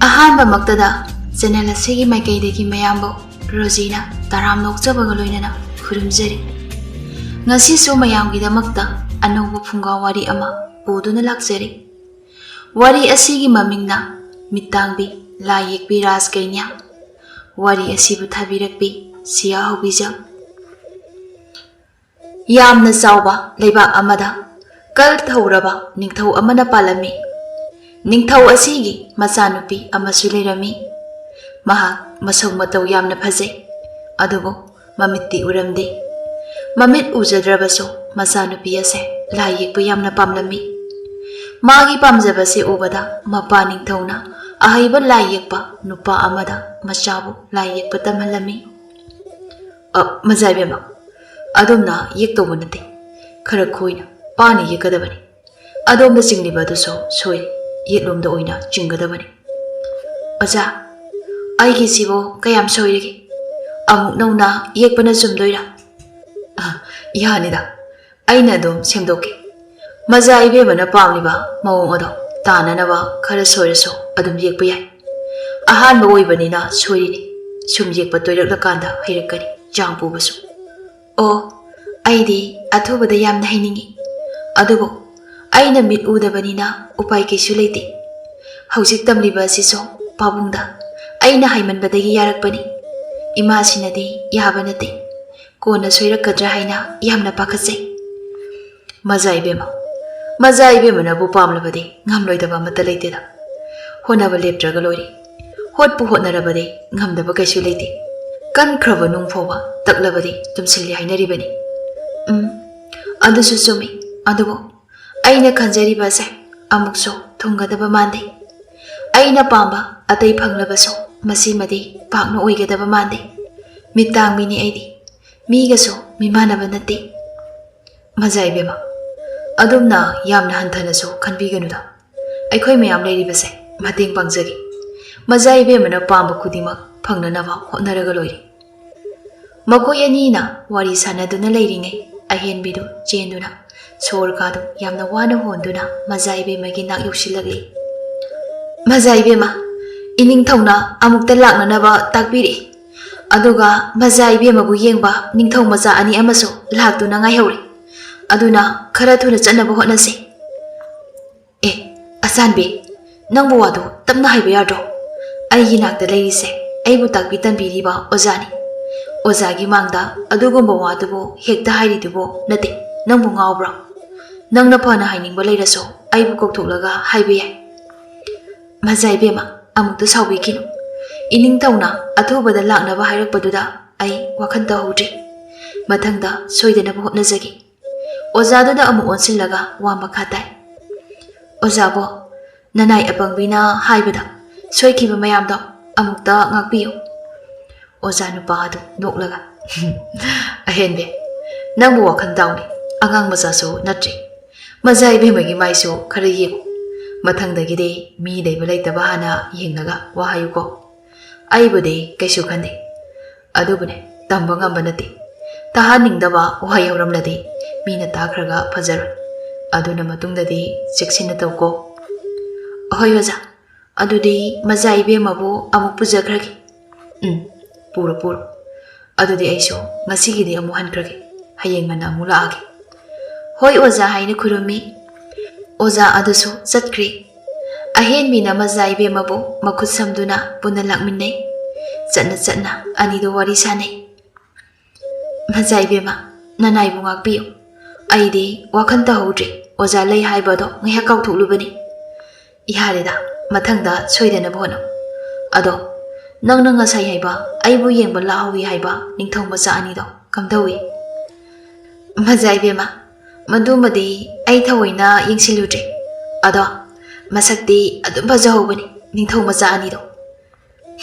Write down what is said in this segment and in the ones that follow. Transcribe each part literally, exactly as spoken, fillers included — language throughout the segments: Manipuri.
ꯑꯍꯥꯟꯕꯃꯛꯇꯗ channel ꯑꯁꯤꯒꯤ ꯃꯥꯏꯀꯩꯗꯒꯤ ꯃꯌꯥꯝꯕꯨ ꯔꯣꯖꯤꯅ ꯇꯔꯥꯝꯅ ꯑꯣꯛꯆꯕꯒ ꯂꯣꯏꯅꯅ ꯈꯨꯔꯨꯝꯖꯔꯤ꯫ ꯉꯁꯤꯁꯨ ꯃꯌꯥꯝꯒꯤꯗꯃꯛꯇ ꯑꯅꯧꯕ ꯐꯨꯡꯒꯥ ꯋꯥꯔꯤ ꯑꯃ ꯄꯨꯗꯨꯅ ꯂꯥꯛꯆꯔꯤ꯫ ꯋꯥꯔꯤ ꯑꯁꯤꯒꯤ ꯃꯃꯤꯡꯅ ꯃꯤꯠꯇꯥꯡꯕꯤ ꯂꯥꯏ ꯌꯦꯛꯄꯤ ꯔꯥꯖꯀꯩꯅ꯭ꯌꯥ꯫ ꯋꯥꯔꯤ ꯑꯁꯤꯕꯨ ꯊꯥꯕꯤꯔꯛꯄꯤ ꯁꯤꯌꯥ ꯍꯧꯕꯤꯖꯝ꯫ ꯌꯥꯝꯅ ꯆꯥꯎꯕ ꯂꯩꯕꯥꯛ ꯑꯃꯗ ꯀꯜ ꯊꯧꯔꯕ ꯅꯤꯡꯊꯧ ꯑꯃꯅ ꯄꯥꯜꯂꯝꯃꯤ꯫ ꯅꯤꯡꯊꯧ ꯑꯁꯤꯒꯤ ꯃꯆꯥꯅꯨꯄꯤ ꯑꯃꯁꯨ ꯂꯩꯔꯝꯃꯤ꯫ ꯃꯍꯥꯛ ꯃꯁꯛ ꯃꯇꯧ ꯌꯥꯝꯅ ꯐꯖꯩ, ꯑꯗꯨꯕꯨ ꯃꯃꯤꯠꯇꯤ ꯎꯔꯝꯗꯦ꯫ ꯃꯃꯤꯠ ꯎꯖꯗ꯭ꯔꯕꯁꯨ ꯃꯆꯥꯅꯨꯄꯤ ꯑꯁꯦ ꯂꯥꯏ ꯌꯦꯛꯄ ꯌꯥꯝꯅ ꯄꯥꯝꯂꯝꯃꯤ꯫ ꯃꯥꯒꯤ ꯄꯥꯝꯖꯕꯁꯤ ꯎꯕꯗ ꯃꯄꯥ ꯅꯤꯡꯊꯧꯅ ꯑꯍꯩꯕ ꯂꯥꯏ ꯌꯦꯛꯄ ꯅꯨꯄꯥ ꯑꯃꯗ ꯃꯆꯥꯕꯨ ꯂꯥꯏ ꯌꯦꯛꯄ ꯇꯝꯍꯜꯂꯝꯃꯤ꯫ "ꯑ, ꯃꯖꯥ ꯏꯕꯦꯝꯃ, ꯑꯗꯣꯝꯅ ꯌꯦꯛꯇꯧꯕ ꯅꯠꯇꯦ, ꯈꯔ ꯈꯣꯏꯅ ꯄꯥꯅ ꯌꯦꯛꯀꯗꯕꯅꯤ꯫ ꯑꯗꯣꯝꯗ ꯆꯤꯡꯂꯤꯕ ꯑꯗꯨꯁꯨ ꯁꯣꯏꯔꯦ, ꯌꯦꯠꯂꯣꯝꯗ ꯑꯣꯏꯅ ꯆꯤꯡꯒꯗꯕꯅꯤ꯫" "ꯑꯣꯖꯥ, ꯑꯩꯒꯤꯁꯤꯕꯨ ꯀꯌꯥꯝ ꯁꯣꯏꯔꯒꯦ? ꯑꯃꯨꯛ ꯅꯧꯅ ꯌꯦꯛꯄꯅ ꯆꯨꯝꯗꯣꯏꯔꯥ?" "ꯑ, ꯌꯥꯅꯤꯗ, ꯑꯩꯅ ꯑꯗꯨꯝ ꯁꯦꯝꯗꯣꯛꯀꯦ꯫ ꯃꯖꯥ ꯏꯕꯦꯝꯃꯅ ꯄꯥꯝꯂꯤꯕ ꯃꯑꯣꯡ ꯑꯗꯣ ꯇꯥꯅꯅꯕ ꯈꯔ ꯁꯣꯏꯔꯁꯨ ꯑꯗꯨꯝ ꯌꯦꯛꯄ ꯌꯥꯏ꯫ ꯑꯍꯥꯟꯕ ꯑꯣꯏꯕꯅꯤꯅ ꯁꯣꯏꯔꯤꯅꯤ꯫ ꯁꯨꯝ ꯌꯦꯛꯄ ꯇꯣꯏꯔꯛꯂꯀꯥꯟꯗ ꯍꯩꯔꯛꯀꯅꯤ, ꯆꯥꯡ ꯄꯨꯕꯁꯨ꯫" "ꯑꯣ, ꯑꯩꯗꯤ ꯑꯊꯨꯕꯗ ꯌꯥꯝꯅ ꯍꯩꯅꯤꯡꯏ, ꯑꯗꯨꯕꯨ ꯑꯩꯅ ꯃꯤꯠ ꯎꯗꯕꯅꯤꯅ ꯎꯄꯥꯏ ꯀꯩꯁꯨ ꯂꯩꯇꯦ꯫ ꯍꯧꯖꯤꯛ ꯇꯝꯂꯤꯕ ꯑꯁꯤꯁꯨ ꯄꯥꯕꯨꯡꯗ ꯑꯩꯅ ꯍꯥꯏꯃꯟꯕꯗꯒꯤ ꯌꯥꯔꯛꯄꯅꯤ꯫ ꯏꯃꯥꯁꯤꯅꯗꯤ ꯌꯥꯕ ꯅꯠꯇꯦ, ꯀꯣꯟꯅ ꯁꯣꯏꯔꯛꯀꯗ꯭ꯔꯥ ꯍꯥꯏꯅ ꯌꯥꯝꯅ ꯄꯥꯈꯠꯆꯩ꯫" "ꯃꯖꯥ ꯏꯕꯦꯝꯃ, ꯃꯖꯥ ꯏꯕꯦꯝꯃꯅꯕꯨ ꯄꯥꯝꯂꯕꯗꯤ ꯉꯝꯂꯣꯏꯗꯕ ꯑꯃꯠꯇ ꯂꯩꯇꯦꯗ꯫ ꯍꯣꯠꯅꯕ ꯂꯦꯞꯇ꯭ꯔꯒ ꯂꯣꯏꯔꯦ꯫ ꯍꯣꯠꯄꯨ ꯍꯣꯠꯅꯔꯕꯗꯤ ꯉꯝꯗꯕ ꯀꯩꯁꯨ ꯂꯩꯇꯦ꯫ ꯀꯟꯈ꯭ꯔꯕ ꯅꯨꯡ ꯐꯥꯎꯕ ꯇꯛꯂꯕꯗꯤ ꯇꯨꯝꯁꯤꯜꯂꯤ ꯍꯥꯏꯅꯔꯤꯕꯅꯤ꯫" "ꯎꯝ, ꯑꯗꯨꯁꯨ ꯆꯨꯝꯃꯤ, ꯑꯗꯨꯕꯨ ꯑꯩꯅ ꯈꯟꯖꯔꯤꯕꯁꯦ ꯑꯃꯨꯛꯁꯨ ꯊꯨꯡꯒꯗꯕ ꯃꯥꯟꯗꯦ꯫ ꯑꯩꯅ ꯄꯥꯝꯕ ꯑꯇꯩ ꯐꯪꯂꯕꯁꯨ ꯃꯁꯤꯃꯗꯤ ꯄꯥꯛꯅ ꯑꯣꯏꯒꯗꯕ ꯃꯥꯟꯗꯦ꯫ ꯃꯤꯠꯇꯥꯡꯕꯤꯅꯤ ꯑꯩꯗꯤ, ꯃꯤꯒꯁꯨ ꯃꯤꯃꯥꯟꯅꯕ ꯅꯠꯇꯦ꯫" "ꯃꯖꯥ ꯏꯕꯦꯝꯃ, ꯑꯗꯣꯝꯅ ꯌꯥꯝꯅ ꯍꯟꯊꯅꯁꯨ ꯈꯟꯕꯤꯒꯅꯨꯗ꯫ ꯑꯩꯈꯣꯏ ꯃꯌꯥꯝ ꯂꯩꯔꯤꯕꯁꯦ ꯃꯇꯦꯡ ꯄꯥꯡꯖꯒꯦ꯫ ꯃꯖꯥ ꯏꯕꯦꯝꯃꯅ ꯄꯥꯝꯕ ꯈꯨꯗꯤꯡꯃꯛ ꯐꯪꯅꯅꯕ ꯍꯣꯠꯅꯔꯒ ꯂꯣꯏꯔꯦ꯫" ꯃꯈꯣꯏ ꯑꯅꯤꯅ ꯋꯥꯔꯤ ꯁꯥꯟꯅꯗꯨꯅ ꯂꯩꯔꯤꯉꯩ, ꯑꯍꯦꯟꯕꯤꯗꯨ ꯆꯦꯟꯗꯨꯅ ꯁꯣꯔ ꯀꯥꯗꯨ ꯌꯥꯝꯅ ꯋꯥꯅ ꯍꯣꯟꯗꯨꯅ ꯃꯖꯥ ꯏꯕꯦꯝꯃꯒꯤ ꯅꯥꯛ ꯌꯧꯁꯤꯜꯂꯛꯂꯤ꯫ "ꯃꯖꯥ ꯏꯕꯦꯝꯃ, ꯏꯅꯤꯡꯊꯧꯅ ꯑꯃꯨꯛꯇ ꯂꯥꯛꯅꯅꯕ ꯇꯥꯛꯄꯤꯔꯛꯏ꯫ ꯑꯗꯨꯒ ꯃꯖꯥ ꯏꯕꯦꯝꯃꯕꯨ ꯌꯦꯡꯕ ꯅꯤꯡꯊꯧ ꯃꯆꯥ ꯑꯅꯤ ꯑꯃꯁꯨ ꯂꯥꯛꯇꯨꯅ ꯉꯥꯏꯍꯧꯔꯦ꯫ ꯑꯗꯨꯅ ꯈꯔ ꯊꯨꯅ ꯆꯠꯅꯕ ꯍꯣꯠꯅꯁꯤ꯫ ꯑꯦ, ꯑꯆꯥꯟꯕꯤ, ꯅꯪꯕꯨ ꯋꯥꯗꯨ ꯇꯞꯅ ꯍꯥꯏꯕ ꯌꯥꯗ꯭ꯔꯣ? ꯑꯩꯒꯤ ꯅꯥꯛꯇ ꯂꯩꯔꯤꯁꯦ ꯑꯩꯕꯨ ꯇꯥꯛꯄꯤ ꯇꯝꯕꯤꯔꯤꯕ ꯑꯣꯖꯥꯅꯤ꯫ ꯑꯣꯖꯥꯒꯤ ꯃꯥꯡꯗ ꯑꯗꯨꯒꯨꯝꯕ ꯋꯥꯗꯨꯕꯨ ꯍꯦꯛꯇ ꯍꯥꯏꯔꯤꯗꯨꯕꯨ ꯅꯠꯇꯦ, ꯅꯪꯕꯨ ꯉꯥꯎꯕ꯭ꯔꯣ? ꯅꯪꯅ ꯐꯅ ꯍꯥꯏꯅꯤꯡꯕ ꯂꯩꯔꯁꯨ ꯑꯩꯕꯨ ꯀꯧꯊꯣꯛꯂꯒ ꯍꯥꯏꯕ ꯌꯥꯏ꯫ ꯃꯖꯥ ꯏꯕꯦꯝꯃ, ꯑꯃꯨꯛꯇ ꯁꯥꯎꯕꯤꯈꯤꯅꯨ꯫ ꯏꯅꯤꯡꯊꯧꯅ ꯑꯊꯨꯕꯗ ꯂꯥꯛꯅꯕ ꯍꯥꯏꯔꯛꯄꯗꯨꯗ ꯑꯩ ꯋꯥꯈꯜ ꯇꯧꯍꯧꯗ꯭ꯔꯦ꯫ ꯃꯊꯪꯗ ꯁꯣꯏꯗꯅꯕ ꯍꯣꯠꯅꯖꯒꯦ꯫ ꯑꯣꯖꯥꯗꯨꯗ ꯑꯃꯨꯛ ꯑꯣꯟꯁꯤꯜꯂꯒ ꯋꯥ ꯃꯈꯥ ꯇꯥꯏ꯫ ꯑꯣꯖꯥꯕꯣ, ꯅꯅꯥꯏ ꯑꯄꯪꯕꯤꯅ ꯍꯥꯏꯕꯗ ꯁꯣꯏꯈꯤꯕ ꯃꯌꯥꯝꯗꯣ ꯑꯃꯨꯛꯇ ꯉꯥꯛꯄꯤꯌꯨ꯫ ꯑꯣꯖꯥ ꯅꯨꯄꯥ ꯑꯗꯨ ꯅꯣꯛꯂꯒ, "ꯑꯍꯦꯟꯕꯤ, ꯅꯪꯕꯨ ꯋꯥꯈꯜ ꯇꯥꯎꯅꯤ, ꯑꯉꯥꯡ ꯃꯆꯥꯁꯨ ꯅꯠꯇ꯭ꯔꯤ꯫ ꯃꯖꯥ ꯏꯕꯦꯝꯃꯒꯤ ꯃꯥꯏꯁꯨ ꯈꯔ ꯌꯦꯡꯉꯨ꯫ ꯃꯊꯪꯗꯒꯤꯗꯤ ꯃꯤ ꯂꯩꯕ ꯂꯩꯇꯕ ꯍꯥꯟꯅ ꯌꯦꯡꯂꯒ ꯋꯥ ꯍꯥꯏꯌꯨꯀꯣ꯫ ꯑꯩꯕꯨꯗꯤ ꯀꯩꯁꯨ ꯈꯟꯗꯦ꯫ ꯑꯗꯨꯕꯨꯅꯦ, ꯇꯝꯕ ꯉꯝꯕ ꯅꯠꯇꯦ꯫ ꯇꯥꯍꯟꯅꯤꯡꯗꯕ ꯋꯥꯍꯩ ꯍꯧꯔꯝꯂꯗꯤ ꯃꯤꯅ ꯇꯥꯈ꯭ꯔꯒ ꯐꯖꯔꯣꯏ꯫ ꯑꯗꯨꯅ ꯃꯇꯨꯡꯗꯗꯤ ꯆꯦꯛꯁꯤꯟꯅ ꯇꯧꯀꯣ꯫" "ꯍꯣꯏ ꯑꯣꯖꯥ, ꯑꯗꯨꯗꯤ ꯃꯖꯥ ꯏꯕꯦꯝꯃꯕꯨ ꯑꯃꯨꯛ ꯄꯨꯖꯈ꯭ꯔꯒꯦ꯫" "ꯎꯝ, ꯄꯨꯔꯣ, ꯄꯨꯔꯣ꯫ ꯑꯗꯨꯗꯤ ꯑꯩꯁꯨ ꯉꯁꯤꯒꯤꯗꯤ ꯑꯃꯨꯛ ꯍꯟꯈ꯭ꯔꯒꯦ꯫ ꯍꯌꯦꯡ ꯉꯟꯅ ꯑꯃꯨꯛ ꯂꯥꯛꯑꯒꯦ꯫" "ꯍꯣꯏ ꯑꯣꯖꯥ" ꯍꯥꯏꯅ ꯈꯨꯔꯨꯝꯃꯤ꯫ ꯑꯣꯖꯥ ꯑꯗꯨꯁꯨ ꯆꯠꯈ꯭ꯔꯦ꯫ ꯑꯍꯦꯟꯕꯤꯅ ꯃꯖꯥ ꯏꯕꯦꯝꯃꯕꯨ ꯃꯈꯨꯠ ꯁꯝꯗꯨꯅ ꯄꯨꯟꯅ ꯂꯥꯛꯃꯤꯟꯅꯩ꯫ ꯆꯠꯅ ꯆꯠꯅ ꯑꯅꯤꯗꯨ ꯋꯥꯔꯤ ꯁꯥꯅꯩ꯫ "ꯃꯖꯥ ꯏꯕꯦꯝꯃ, ꯅꯅꯥꯏꯕꯨ ꯉꯥꯛꯄꯤꯌꯨ꯫ ꯑꯩꯗꯤ ꯋꯥꯈꯜ ꯇꯧꯍꯧꯗ꯭ꯔꯦ, ꯑꯣꯖꯥ ꯂꯩ ꯍꯥꯏꯕ ꯑꯗꯣ ꯉꯥꯏꯍꯥꯛ ꯀꯥꯎꯊꯣꯛꯂꯨꯕꯅꯤ꯫ ꯌꯥꯔꯦꯗ, ꯃꯊꯪꯗ ꯁꯣꯏꯗꯅꯕ ꯍꯣꯠꯅꯧ꯫ ꯑꯗꯣ ꯅꯪꯅ ꯉꯁꯥꯏ ꯍꯥꯏꯕ ꯑꯩꯕꯨ ꯌꯦꯡꯕ ꯂꯥꯛꯍꯧꯏ ꯍꯥꯏꯕ ꯅꯤꯡꯊꯧ ꯃꯆꯥ ꯑꯅꯤꯗꯣ ꯀꯝꯗꯧꯏ?" "ꯃꯖꯥ ꯏꯕꯦꯝꯃ, ꯃꯗꯨꯃꯗꯤ ꯑꯩ ꯊꯑꯣꯏꯅ ꯌꯦꯡꯁꯤꯜꯂꯨꯗ꯭ꯔꯦ꯫ ꯑꯗꯣ ꯃꯁꯛꯇꯤ ꯑꯗꯨꯝ ꯐꯖꯍꯧꯕꯅꯤ ꯅꯤꯡꯊꯧ ꯃꯆꯥ ꯑꯅꯤꯗꯣ꯫"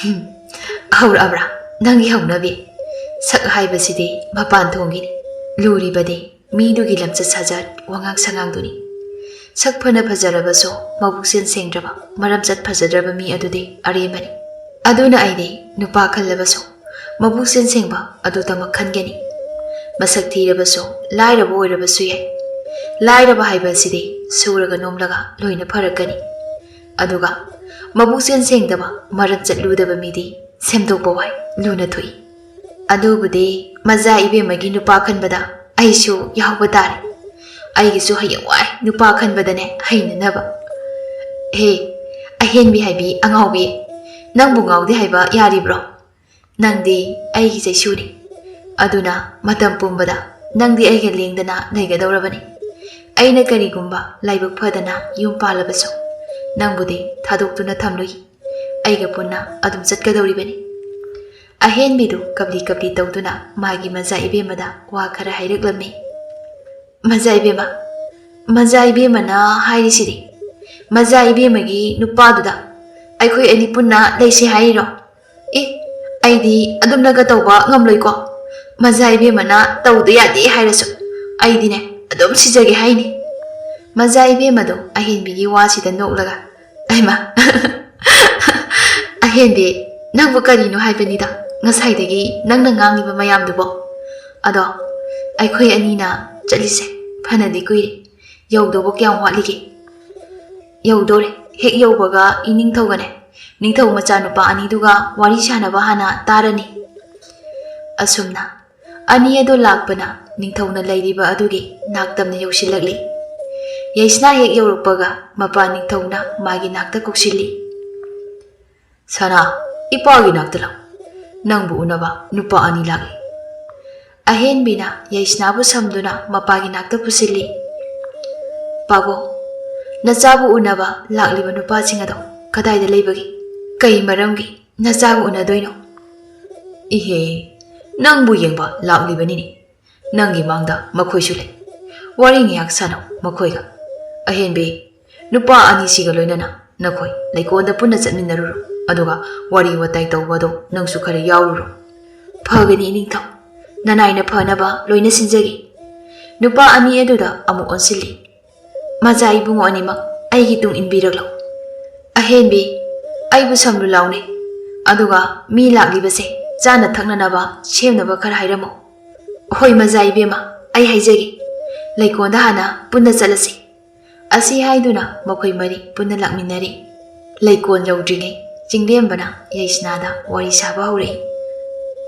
"ꯍꯝ, ꯍꯧꯔꯛꯑꯕ꯭ꯔꯥ ꯅꯪꯒꯤ ꯍꯧꯅꯕꯤ? ꯁꯛ ꯍꯥꯏꯕꯁꯤꯗꯤ ꯃꯄꯥꯟ ꯊꯣꯡꯒꯤꯅꯤ, ꯂꯨꯔꯤꯕꯗꯤ ꯃꯤꯗꯨꯒꯤ ꯂꯝꯆꯠ ꯁꯥꯖꯠ, ꯋꯥꯉꯥꯡ ꯁꯉꯥꯡꯗꯨꯅꯤ꯫ ꯁꯛ ꯐꯅ ꯐꯖꯔꯕꯁꯨ ꯃꯕꯨꯛꯆꯦꯜ ꯁꯦꯡꯗ꯭ꯔꯕ, ꯃꯔꯝꯆꯠ ꯐꯖꯗ꯭ꯔꯕ ꯃꯤ ꯑꯗꯨꯗꯤ ꯑꯔꯦꯝꯕꯅꯤ꯫ ꯑꯗꯨꯅ ꯑꯩꯗꯤ ꯅꯨꯄꯥ ꯈꯜꯂꯕꯁꯨ ꯃꯕꯨꯛꯆꯦꯜ ꯁꯦꯡꯕ ꯑꯗꯨꯗꯃꯛ ꯈꯟꯒꯅꯤ꯫ ꯃꯁꯛ ꯊꯤꯔꯕꯁꯨ, ꯂꯥꯏꯔꯕ ꯑꯣꯏꯔꯕꯁꯨ ꯌꯥꯏ꯫ ꯂꯥꯏꯔꯕ ꯍꯥꯏꯕ ꯑꯁꯤꯗꯤ ꯁꯨꯔꯒ ꯅꯣꯝꯂꯒ ꯂꯣꯏꯅ ꯐꯔꯛꯀꯅꯤ꯫ ꯑꯗꯨꯒ ꯃꯕꯨꯛꯆꯦꯜ ꯁꯦꯡꯗꯕ, ꯃꯔꯝ ꯆꯠꯂꯨꯗꯕ ꯃꯤꯗꯤ ꯁꯦꯝꯗꯣꯛꯄ ꯋꯥꯏ, ꯂꯨꯅ ꯊꯣꯛꯏ꯫ ꯑꯗꯨꯕꯨꯗꯤ ꯃꯖꯥ ꯏꯕꯦꯝꯃꯒꯤ ꯅꯨꯄꯥ ꯈꯟꯕꯗ ꯑꯩꯁꯨ ꯌꯥꯎꯕ ꯇꯥꯔꯦ꯫ ꯑꯩꯒꯤꯁꯨ ꯍꯌꯦꯡꯋꯥꯏ ꯅꯨꯄꯥ ꯈꯟꯕꯗꯅꯦ ꯍꯩꯅꯅꯕ꯫ ꯍꯦ, ꯑꯍꯦꯟꯕꯤ ꯍꯥꯏꯕꯤ ꯑꯉꯥꯎꯕꯤ, ꯅꯪꯕꯨ ꯉꯥꯎꯗꯦ ꯍꯥꯏꯕ ꯌꯥꯔꯤꯕ꯭ꯔꯣ? ꯅꯪꯗꯤ ꯑꯩꯒꯤ ꯆꯩꯁꯨꯅꯤ꯫ ꯑꯗꯨꯅ ꯃꯇꯝ ꯄꯨꯝꯕꯗ ꯅꯪꯗꯤ ꯑꯩꯒ ꯂꯦꯡꯗꯅ ꯂꯩꯒꯗꯧꯔꯕꯅꯤ꯫ ꯑꯩꯅ ꯀꯔꯤꯒꯨꯝꯕ ꯂꯥꯏꯕꯛ ꯐꯗꯅ ꯌꯨꯝ ꯄꯥꯜꯂꯕꯁꯨ, ꯅꯪꯕꯨꯗꯤ ꯊꯥꯗꯣꯛꯇꯨꯅ ꯊꯝꯂꯨꯏ꯫ ꯑꯩꯒ ꯄꯨꯟꯅ ꯑꯗꯨꯝ ꯆꯠꯀꯗꯧꯔꯤꯕꯅꯤ꯫ ꯑꯍꯦꯟꯕꯤꯗꯨ ꯀꯞꯂꯤ ꯀꯞꯂꯤ ꯇꯧꯗꯨꯅ ꯃꯥꯒꯤ ꯃꯆꯥ ꯏꯕꯦꯝꯃꯗ ꯋꯥ ꯈꯔ ꯍꯥꯏꯔꯛꯂꯝꯃꯤ꯫ ꯃꯆꯥ ꯏꯕꯦꯝꯃ, ꯃꯆꯥ ꯏꯕꯦꯝꯃꯅ ꯍꯥꯏꯔꯤꯁꯤꯗꯤ, ꯃꯆꯥ ꯏꯕꯦꯝꯃꯒꯤ ꯅꯨꯄꯥꯗꯨꯗ ꯑꯩꯈꯣꯏ ꯑꯅꯤ ꯄꯨꯟꯅ ꯂꯩꯁꯤ ꯍꯥꯏꯔꯤꯔꯣ? ꯑꯦ, ꯑꯩꯗꯤ ꯑꯗꯨꯝꯅꯒ ꯇꯧꯕ ꯉꯝꯂꯣꯏꯀꯣ꯫ ꯃꯆꯥ ꯏꯕꯦꯝꯃꯅ ꯇꯧꯗ ꯌꯥꯗꯦ ꯍꯥꯏꯔꯁꯨ ꯑꯩꯗꯤꯅꯦ ꯑꯗꯨꯝ ꯁꯤꯖꯒꯦ ꯍꯥꯏꯅꯤ꯫ ꯃꯆꯥ ꯏꯕꯦꯝꯃꯗꯣ ꯑꯍꯦꯟꯕꯤꯒꯤ ꯋꯥꯁꯤꯗ ꯅꯣꯛꯂꯒ, ꯑꯩꯃ, ꯑꯍꯦꯟꯕꯤ, ꯅꯪꯕꯨ ꯀꯔꯤꯅꯣ ꯍꯥꯏꯕꯅꯤꯗ, ꯉꯁꯥꯏꯗꯒꯤ ꯅꯪꯅ ꯉꯥꯡꯂꯤꯕ ꯃꯌꯥꯝꯗꯨꯕꯣ? ꯑꯗꯣ ꯑꯩꯈꯣꯏ ꯑꯅꯤꯅ ꯆꯠꯂꯤꯁꯦ ꯐꯅꯗꯤ ꯀꯨꯏꯔꯦ꯫ ꯌꯧꯗꯧꯕ ꯀꯌꯥꯝ ꯋꯥꯠꯂꯤꯒꯦ? ꯌꯧꯗꯣꯔꯦ꯫ ꯍꯦꯛ ꯌꯧꯕꯒ ꯏꯅꯤꯡꯊꯧꯒꯅꯦ, ꯅꯤꯡꯊꯧ ꯃꯆꯥꯅꯨꯄꯥ ꯑꯅꯤꯗꯨꯒ ꯋꯥꯔꯤ ꯁꯥꯟꯅꯕ ꯍꯥꯟꯅ ꯇꯥꯔꯅꯤ꯫ ꯑꯁꯨꯝꯅ ꯑꯅꯤ ꯑꯗꯨ ꯂꯥꯛꯄꯅ ꯅꯤꯡꯊꯧꯅ ꯂꯩꯔꯤꯕ ꯑꯗꯨꯒꯤ ꯅꯥꯛꯇꯝꯅ ꯌꯧꯁꯤꯜꯂꯛꯂꯤ꯫ ꯌꯩꯁꯅꯥ ꯍꯦꯛ ꯌꯧꯔꯛꯄꯒ ꯃꯄꯥ ꯅꯤꯡꯊꯧꯅ ꯃꯥꯒꯤ ꯅꯥꯛꯇ ꯀꯧꯁꯤꯜꯂꯤ꯫ "ꯁꯅꯥ, ꯏꯄꯥꯒꯤ ꯅꯥꯛꯇ ꯂꯥꯛ꯫ ꯅꯪꯕꯨ ꯎꯅꯕ ꯅꯨꯄꯥ ꯑꯅꯤ ꯂꯥꯛꯂꯤ꯫" ꯑꯍꯦꯟꯕꯤꯅ ꯌꯩꯁꯅꯥꯕꯨ ꯁꯝꯗꯨꯅ ꯃꯄꯥꯒꯤ ꯅꯥꯛꯇ ꯄꯨꯁꯤꯜꯂꯤ꯫ "ꯄꯥꯕꯨꯡ, ꯅꯆꯥꯕꯨ ꯎꯅꯕ ꯂꯥꯛꯂꯤꯕ ꯅꯨꯄꯥꯁꯤꯡ ꯑꯗꯣ ꯀꯗꯥꯏꯗ ꯂꯩꯕꯒꯦ? ꯀꯩ ꯃꯔꯝꯒꯤ ꯅꯆꯥꯕꯨ ꯎꯅꯗꯣꯏꯅꯣ?" "ꯏꯍꯦ, ꯅꯪꯕꯨ ꯌꯦꯡꯕ ꯂꯥꯛꯂꯤꯕꯅꯤꯅꯦ꯫ ꯅꯪꯒꯤ ꯃꯥꯡꯗ ꯃꯈꯣꯏꯁꯨ ꯂꯩ꯫ ꯋꯥꯔꯤ ꯉꯥꯏꯍꯥꯛ ꯁꯥꯟꯅꯧ ꯃꯈꯣꯏꯒ꯫ ꯑꯍꯦꯟꯕꯤ, ꯅꯨꯄꯥ ꯑꯅꯤꯁꯤꯒ ꯂꯣꯏꯅꯅ ꯅꯈꯣꯏ ꯂꯩꯀꯣꯜꯗ ꯄꯨꯟꯅ ꯆꯠꯃꯤꯟꯅꯔꯨꯔꯣ꯫ ꯑꯗꯨꯒ ꯋꯥꯔꯤ ꯋꯥꯇꯥꯏ ꯇꯧꯕꯗꯣ ꯅꯪꯁꯨ ꯈꯔ ꯌꯥꯎꯔꯨꯔꯣ꯫" "ꯐꯒꯅꯤ ꯏꯅꯤꯡꯊꯧ, ꯅꯅꯥꯏꯅ ꯐꯅꯕ ꯂꯣꯏꯅ ꯁꯤꯟꯖꯒꯦ꯫" ꯅꯨꯄꯥ ꯑꯅꯤ ꯑꯗꯨꯗ ꯑꯃꯨꯛ ꯑꯣꯟꯁꯤꯜꯂꯤ꯫ "ꯃꯆꯥ ꯏꯕꯨꯡꯉꯣ ꯑꯅꯤꯃꯛ ꯑꯩꯒꯤ ꯇꯨꯡ ꯏꯟꯕꯤꯔꯛꯂꯣ꯫ ꯑꯍꯦꯟꯕꯤ, ꯑꯩꯕꯨ ꯁꯝꯂꯨ ꯂꯥꯎꯅꯦ꯫ ꯑꯗꯨꯒ ꯃꯤ ꯂꯥꯛꯂꯤꯕꯁꯦ ꯆꯥꯅ ꯊꯛꯅꯅꯕ ꯁꯦꯝꯅꯕ ꯈꯔ ꯍꯥꯏꯔꯝꯃꯣ꯫" "ꯍꯣꯏ ꯃꯆꯥ ꯏꯕꯦꯝꯃ, ꯑꯩ ꯍꯥꯏꯖꯒꯦ꯫ ꯂꯩꯀꯣꯜꯗ ꯍꯥꯟꯅ ꯄꯨꯟꯅ ꯆꯠꯂꯁꯤ꯫" ꯑꯁꯤ ꯍꯥꯏꯗꯨꯅ ꯃꯈꯣꯏ ꯃꯔꯤ ꯄꯨꯟꯅ ꯂꯥꯛꯃꯤꯟꯅꯔꯤ꯫ ꯂꯩꯀꯣꯟ ꯌꯧꯗ꯭ꯔꯤꯉꯩ ꯆꯤꯡꯂꯦꯝꯕꯅ ꯌꯥꯏꯁꯅꯥꯗ ꯋꯥꯔꯤ ꯁꯥꯕ ꯍꯧꯔꯛꯏ꯫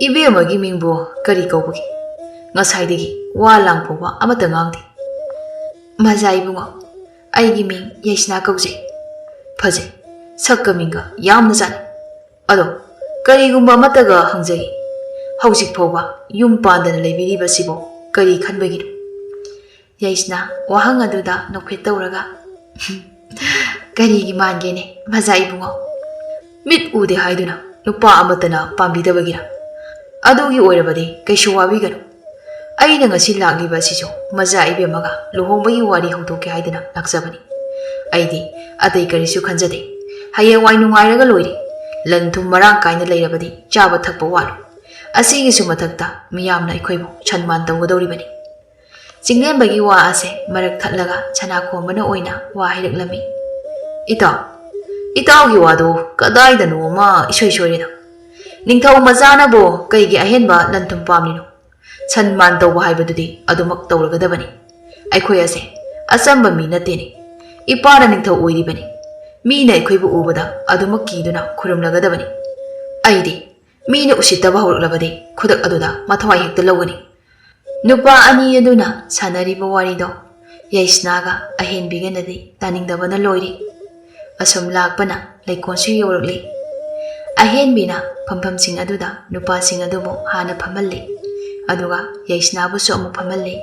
"ꯏꯕꯦꯝꯃꯒꯤ ꯃꯤꯡꯕꯨ ꯀꯔꯤ ꯀꯧꯕꯒꯦ? ꯉꯁꯥꯏꯗꯒꯤ ꯋꯥ ꯂꯥꯡ ꯐꯥꯎꯕ ꯑꯃꯠꯇ ꯉꯥꯡꯗꯦ꯫" "ꯃꯖꯥ ꯏꯕꯨꯡꯉꯣ, ꯑꯩꯒꯤ ꯃꯤꯡ ꯌꯥꯏꯁꯅꯥ ꯀꯧꯖꯩ꯫" "ꯐꯖꯩ, ꯁꯛꯀ ꯃꯤꯡꯒ ꯌꯥꯝꯅ ꯆꯥꯟꯅꯩ꯫ ꯑꯗꯣ ꯀꯔꯤꯒꯨꯝꯕ ꯑꯃꯠꯇꯒ ꯍꯪꯖꯒꯦ, ꯍꯧꯖꯤꯛ ꯐꯥꯎꯕ ꯌꯨꯝ ꯄꯥꯟꯗꯅ ꯂꯩꯕꯤꯔꯤꯕꯁꯤꯕꯨ ꯀꯔꯤ ꯈꯟꯕꯒꯤꯅꯣ?" ꯌꯥꯏꯁꯅꯥ ꯋꯥꯍꯪ ꯑꯗꯨꯗ ꯅꯣꯛꯐꯦꯠ ꯇꯧꯔꯒ, "ꯀꯔꯤꯒꯤ ꯃꯥꯟꯒꯦꯅꯦ, ꯃꯖꯥ ꯏꯕꯨꯡꯉꯣ? ꯃꯤꯠ ꯎꯗꯦ ꯍꯥꯏꯗꯨꯅ ꯅꯨꯄꯥ ꯑꯃꯠꯇꯅ ꯄꯥꯝꯕꯤꯗꯕꯒꯤꯔ? ꯑꯗꯨꯒꯤ ꯑꯣꯏꯔꯕꯗꯤ ꯀꯩꯁꯨ ꯋꯥꯕꯤꯒꯅꯨ꯫ ꯑꯩꯅ ꯉꯁꯤ ꯂꯥꯛꯂꯤꯕ ꯑꯁꯤꯁꯨ ꯃꯖꯥ ꯏꯕꯦꯝꯃꯒ ꯂꯨꯍꯣꯡꯕꯒꯤ ꯋꯥꯔꯤ ꯍꯧꯗꯣꯛꯀꯦ ꯍꯥꯏꯗꯨꯅ ꯂꯥꯛꯆꯕꯅꯤ꯫ ꯑꯩꯗꯤ ꯑꯇꯩ ꯀꯔꯤꯁꯨ ꯈꯟꯖꯗꯦ꯫ ꯍꯌꯦꯡꯋꯥꯏ ꯅꯨꯡꯉꯥꯏꯔꯒ ꯂꯣꯏꯔꯦ꯫ ꯂꯟ ꯊꯨꯝ ꯃꯔꯥꯡ ꯀꯥꯏꯅ ꯂꯩꯔꯕꯗꯤ ꯆꯥꯕ ꯊꯛꯄ ꯋꯥꯠꯂꯣꯏ꯫ ꯑꯁꯤꯒꯤꯁꯨ ꯃꯊꯛꯇ ꯃꯤꯌꯥꯝꯅ ꯑꯩꯈꯣꯏꯕꯨ ꯁꯟꯃꯥꯟ ꯇꯧꯒꯗꯧꯔꯤꯕꯅꯤ꯫" ꯆꯤꯡꯂꯦꯝꯕꯒꯤ ꯋꯥ ꯑꯁꯦ ꯃꯔꯛ ꯊꯠꯂꯒ ꯁꯅꯥꯈꯣꯝꯕꯅ ꯑꯣꯏꯅ ꯋꯥ ꯍꯥꯏꯔꯛꯂꯝꯃꯤ꯫ "ꯏꯇꯥꯎ, ꯏꯇꯥꯎꯒꯤ ꯋꯥꯗꯨ ꯀꯗꯥꯏꯗꯅꯣ ꯑꯃ ꯏꯁꯣꯏ ꯁꯣꯏꯔꯦꯗ꯫ ꯅꯤꯡꯊꯧ ꯃꯆꯥꯅꯕꯨ ꯀꯩꯒꯤ ꯑꯍꯦꯟꯕ ꯂꯟ ꯊꯨꯝ ꯄꯥꯝꯂꯤꯅꯣ? ꯁꯟꯃꯥꯟ ꯇꯧꯕ ꯍꯥꯏꯕꯗꯨꯗꯤ ꯑꯗꯨꯃꯛ ꯇꯧꯔꯒꯗꯕꯅꯤ꯫ ꯑꯩꯈꯣꯏ ꯑꯁꯦ ꯑꯆꯝꯕ ꯃꯤ ꯅꯠꯇꯦꯅꯦ꯫ ꯏꯄꯥꯅ ꯅꯤꯡꯊꯧ ꯑꯣꯏꯔꯤꯕꯅꯤ꯫ ꯃꯤꯅ ꯑꯩꯈꯣꯏꯕꯨ ꯎꯕꯗ ꯑꯗꯨꯃꯛ ꯀꯤꯗꯨꯅ ꯈꯨꯔꯨꯝꯂꯒꯗꯕꯅꯤ꯫ ꯑꯩꯗꯤ ꯃꯤꯅ ꯎꯁꯤꯠꯇꯕ ꯍꯧꯔꯛꯂꯕꯗꯤ ꯈꯨꯗꯛ ꯑꯗꯨꯗ ꯃꯊ꯭ꯋꯥꯏ ꯍꯦꯛꯇ ꯂꯧꯒꯅꯤ꯫" ꯅꯨꯄꯥ ꯑꯅꯤ ꯑꯗꯨꯅ ꯁꯥꯟꯅꯔꯤꯕ ꯋꯥꯔꯤꯗꯣ ꯌꯥꯏꯁꯅꯥꯒ ꯑꯍꯦꯟꯕꯤꯒꯅꯗꯤ ꯇꯥꯅꯤꯡꯗꯕꯅ ꯂꯣꯏꯔꯤ꯫ ꯑꯁꯨꯝ ꯂꯥꯛꯄꯅ ꯂꯩꯀꯣꯜꯁꯨ ꯌꯧꯔꯛꯂꯤ꯫ ꯑꯍꯦꯟꯕꯤꯅ ꯐꯝꯐꯝꯁꯤꯡ ꯑꯗꯨꯗ ꯅꯨꯄꯥꯁꯤꯡ ꯑꯗꯨꯕꯨ ꯍꯥꯟꯅ ꯐꯝꯍꯜꯂꯤ, ꯑꯗꯨꯒ ꯌꯥꯏꯁꯅꯥꯕꯨꯁꯨ ꯑꯃꯨꯛ ꯐꯝꯍꯜꯂꯤ꯫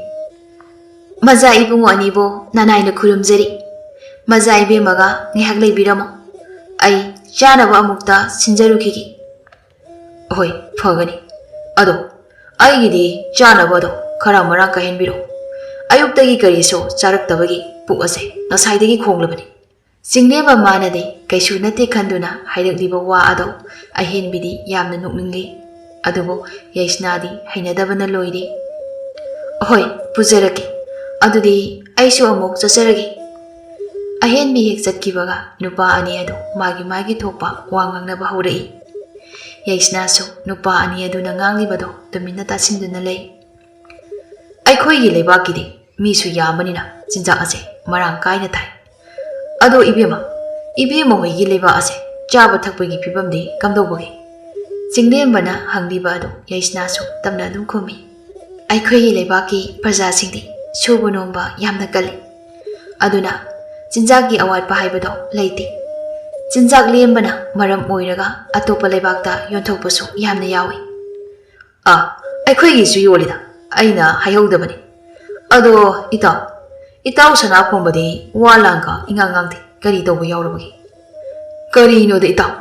"ꯃꯖꯥ ꯏꯕꯨꯡꯉꯣ ꯑꯅꯤꯕꯨ ꯅꯅꯥꯏꯅ ꯈꯨꯔꯨꯝꯖꯔꯤ꯫ ꯃꯖꯥ ꯏꯕꯦꯝꯃꯒ ꯉꯥꯏꯍꯥꯛ ꯂꯩꯕꯤꯔꯝꯃꯣ, ꯑꯩ ꯆꯥꯅꯕ ꯑꯃꯨꯛꯇ ꯁꯤꯟꯖꯔꯨꯈꯤꯒꯦ꯫" "ꯍꯣꯏ, ꯐꯒꯅꯤ꯫ ꯑꯗꯣ ꯑꯩꯒꯤꯗꯤ ꯆꯥꯅꯕꯗꯣ ꯈꯔ ꯃꯔꯥꯡ ꯀꯥꯏꯍꯟꯕꯤꯔꯣ꯫ ꯑꯌꯨꯛꯇꯒꯤ ꯀꯔꯤꯁꯨ ꯆꯥꯔꯛꯇꯕꯒꯤ ꯄꯨꯛ ꯑꯁꯦ ꯉꯁꯥꯏꯗꯒꯤ ꯈꯣꯡꯂꯕꯅꯤ꯫" ꯆꯤꯡꯂꯦꯝꯕ ꯃꯥꯅꯗꯤ ꯀꯩꯁꯨ ꯅꯠꯇꯦ ꯈꯟꯗꯨꯅ ꯍꯥꯏꯔꯛꯂꯤꯕ ꯋꯥ ꯑꯗꯣ ꯑꯍꯦꯟꯕꯤꯗꯤ ꯌꯥꯝꯅ ꯅꯣꯛꯅꯤꯡꯂꯤ꯫ ꯑꯗꯨꯕꯨ ꯌꯥꯏꯁꯅꯥꯗꯤ ꯍꯩꯅꯗꯕꯅ ꯂꯣꯏꯔꯤ꯫ "ꯍꯣꯏ, ꯄꯨꯖꯔꯛꯀꯦ꯫ ꯑꯗꯨꯗꯤ ꯑꯩꯁꯨ ꯑꯃꯨꯛ ꯆꯠꯆꯔꯒꯦ꯫" ꯑꯍꯦꯟꯕꯤ ꯍꯦꯛ ꯆꯠꯈꯤꯕꯒ ꯅꯨꯄꯥ ꯑꯅꯤ ꯑꯗꯨ ꯃꯥꯒꯤ ꯃꯥꯒꯤ ꯊꯣꯛꯄ ꯋꯥ ꯉꯥꯡꯅꯕ ꯍꯧꯔꯛꯏ꯫ ꯌꯥꯏꯁꯅꯥꯁꯨ ꯅꯨꯄꯥ ꯑꯅꯤ ꯑꯗꯨꯅ ꯉꯥꯡꯂꯤꯕꯗꯣ ꯇꯨꯃꯤꯟꯅ ꯇꯥꯁꯤꯟꯗꯨꯅ ꯂꯩ꯫ "ꯑꯩꯈꯣꯏꯒꯤ ꯂꯩꯕꯥꯛꯀꯤꯗꯤ ꯃꯤꯁꯨ ꯌꯥꯝꯕꯅꯤꯅ ꯆꯤꯟꯖꯥꯛ ꯑꯁꯦ ꯃꯔꯥꯡ ꯀꯥꯏꯅ ꯊꯥꯏ꯫ ꯑꯗꯣ ꯏꯕꯦꯝꯃ, "ꯏꯕꯦꯝꯃ ꯍꯣꯏꯒꯤ ꯂꯩꯕꯥꯛ ꯑꯁꯦ ꯆꯥꯕ ꯊꯛꯄꯒꯤ ꯐꯤꯕꯝꯗꯤ ꯀꯝꯗꯧꯕꯒꯦ?" ꯆꯤꯡꯂꯦꯝꯕꯅ ꯍꯪꯂꯤꯕ ꯑꯗꯨ ꯌꯥꯏꯁꯅꯥꯁꯨ ꯇꯞꯅ ꯑꯗꯨꯝ ꯈꯨꯝꯃꯤ꯫ "ꯑꯩꯈꯣꯏꯒꯤ ꯂꯩꯕꯥꯛꯀꯤ ꯄ꯭ꯔꯖꯥꯁꯤꯡꯗꯤ ꯁꯨꯕ ꯅꯣꯝꯕ ꯌꯥꯝꯅ ꯀꯜꯂꯤ꯫ ꯑꯗꯨꯅ ꯆꯤꯟꯖꯥꯛꯀꯤ ꯑꯋꯥꯠꯄ ꯍꯥꯏꯕꯗꯣ ꯂꯩꯇꯦ꯫ ꯆꯤꯟꯖꯥꯛ ꯂꯦꯝꯕꯅ ꯃꯔꯝ ꯑꯣꯏꯔꯒ ꯑꯇꯣꯞꯄ ꯂꯩꯕꯥꯛꯇ ꯌꯣꯟꯊꯣꯛꯄꯁꯨ ꯌꯥꯝꯅ ꯌꯥꯎꯏ꯫" "ꯑꯥ, ꯑꯩꯈꯣꯏꯒꯤꯁꯨ ꯌꯣꯜꯂꯤꯗ, ꯑꯩꯅ ꯍꯥꯏꯍꯧꯗꯕꯅꯤ꯫ ꯑꯗꯣ ꯏꯇꯥꯎ, ꯏꯇꯥꯎ ꯁꯅꯥꯈꯣꯝꯕꯗꯤ ꯋꯥ ꯂꯥꯡꯒ ꯏꯉꯥꯡ ꯉꯥꯡꯗꯦ, ꯀꯔꯤ ꯇꯧꯕ ꯌꯥꯎꯔꯕꯒꯦ?" "ꯀꯔꯤꯅꯣꯗ ꯏꯇꯥꯎ,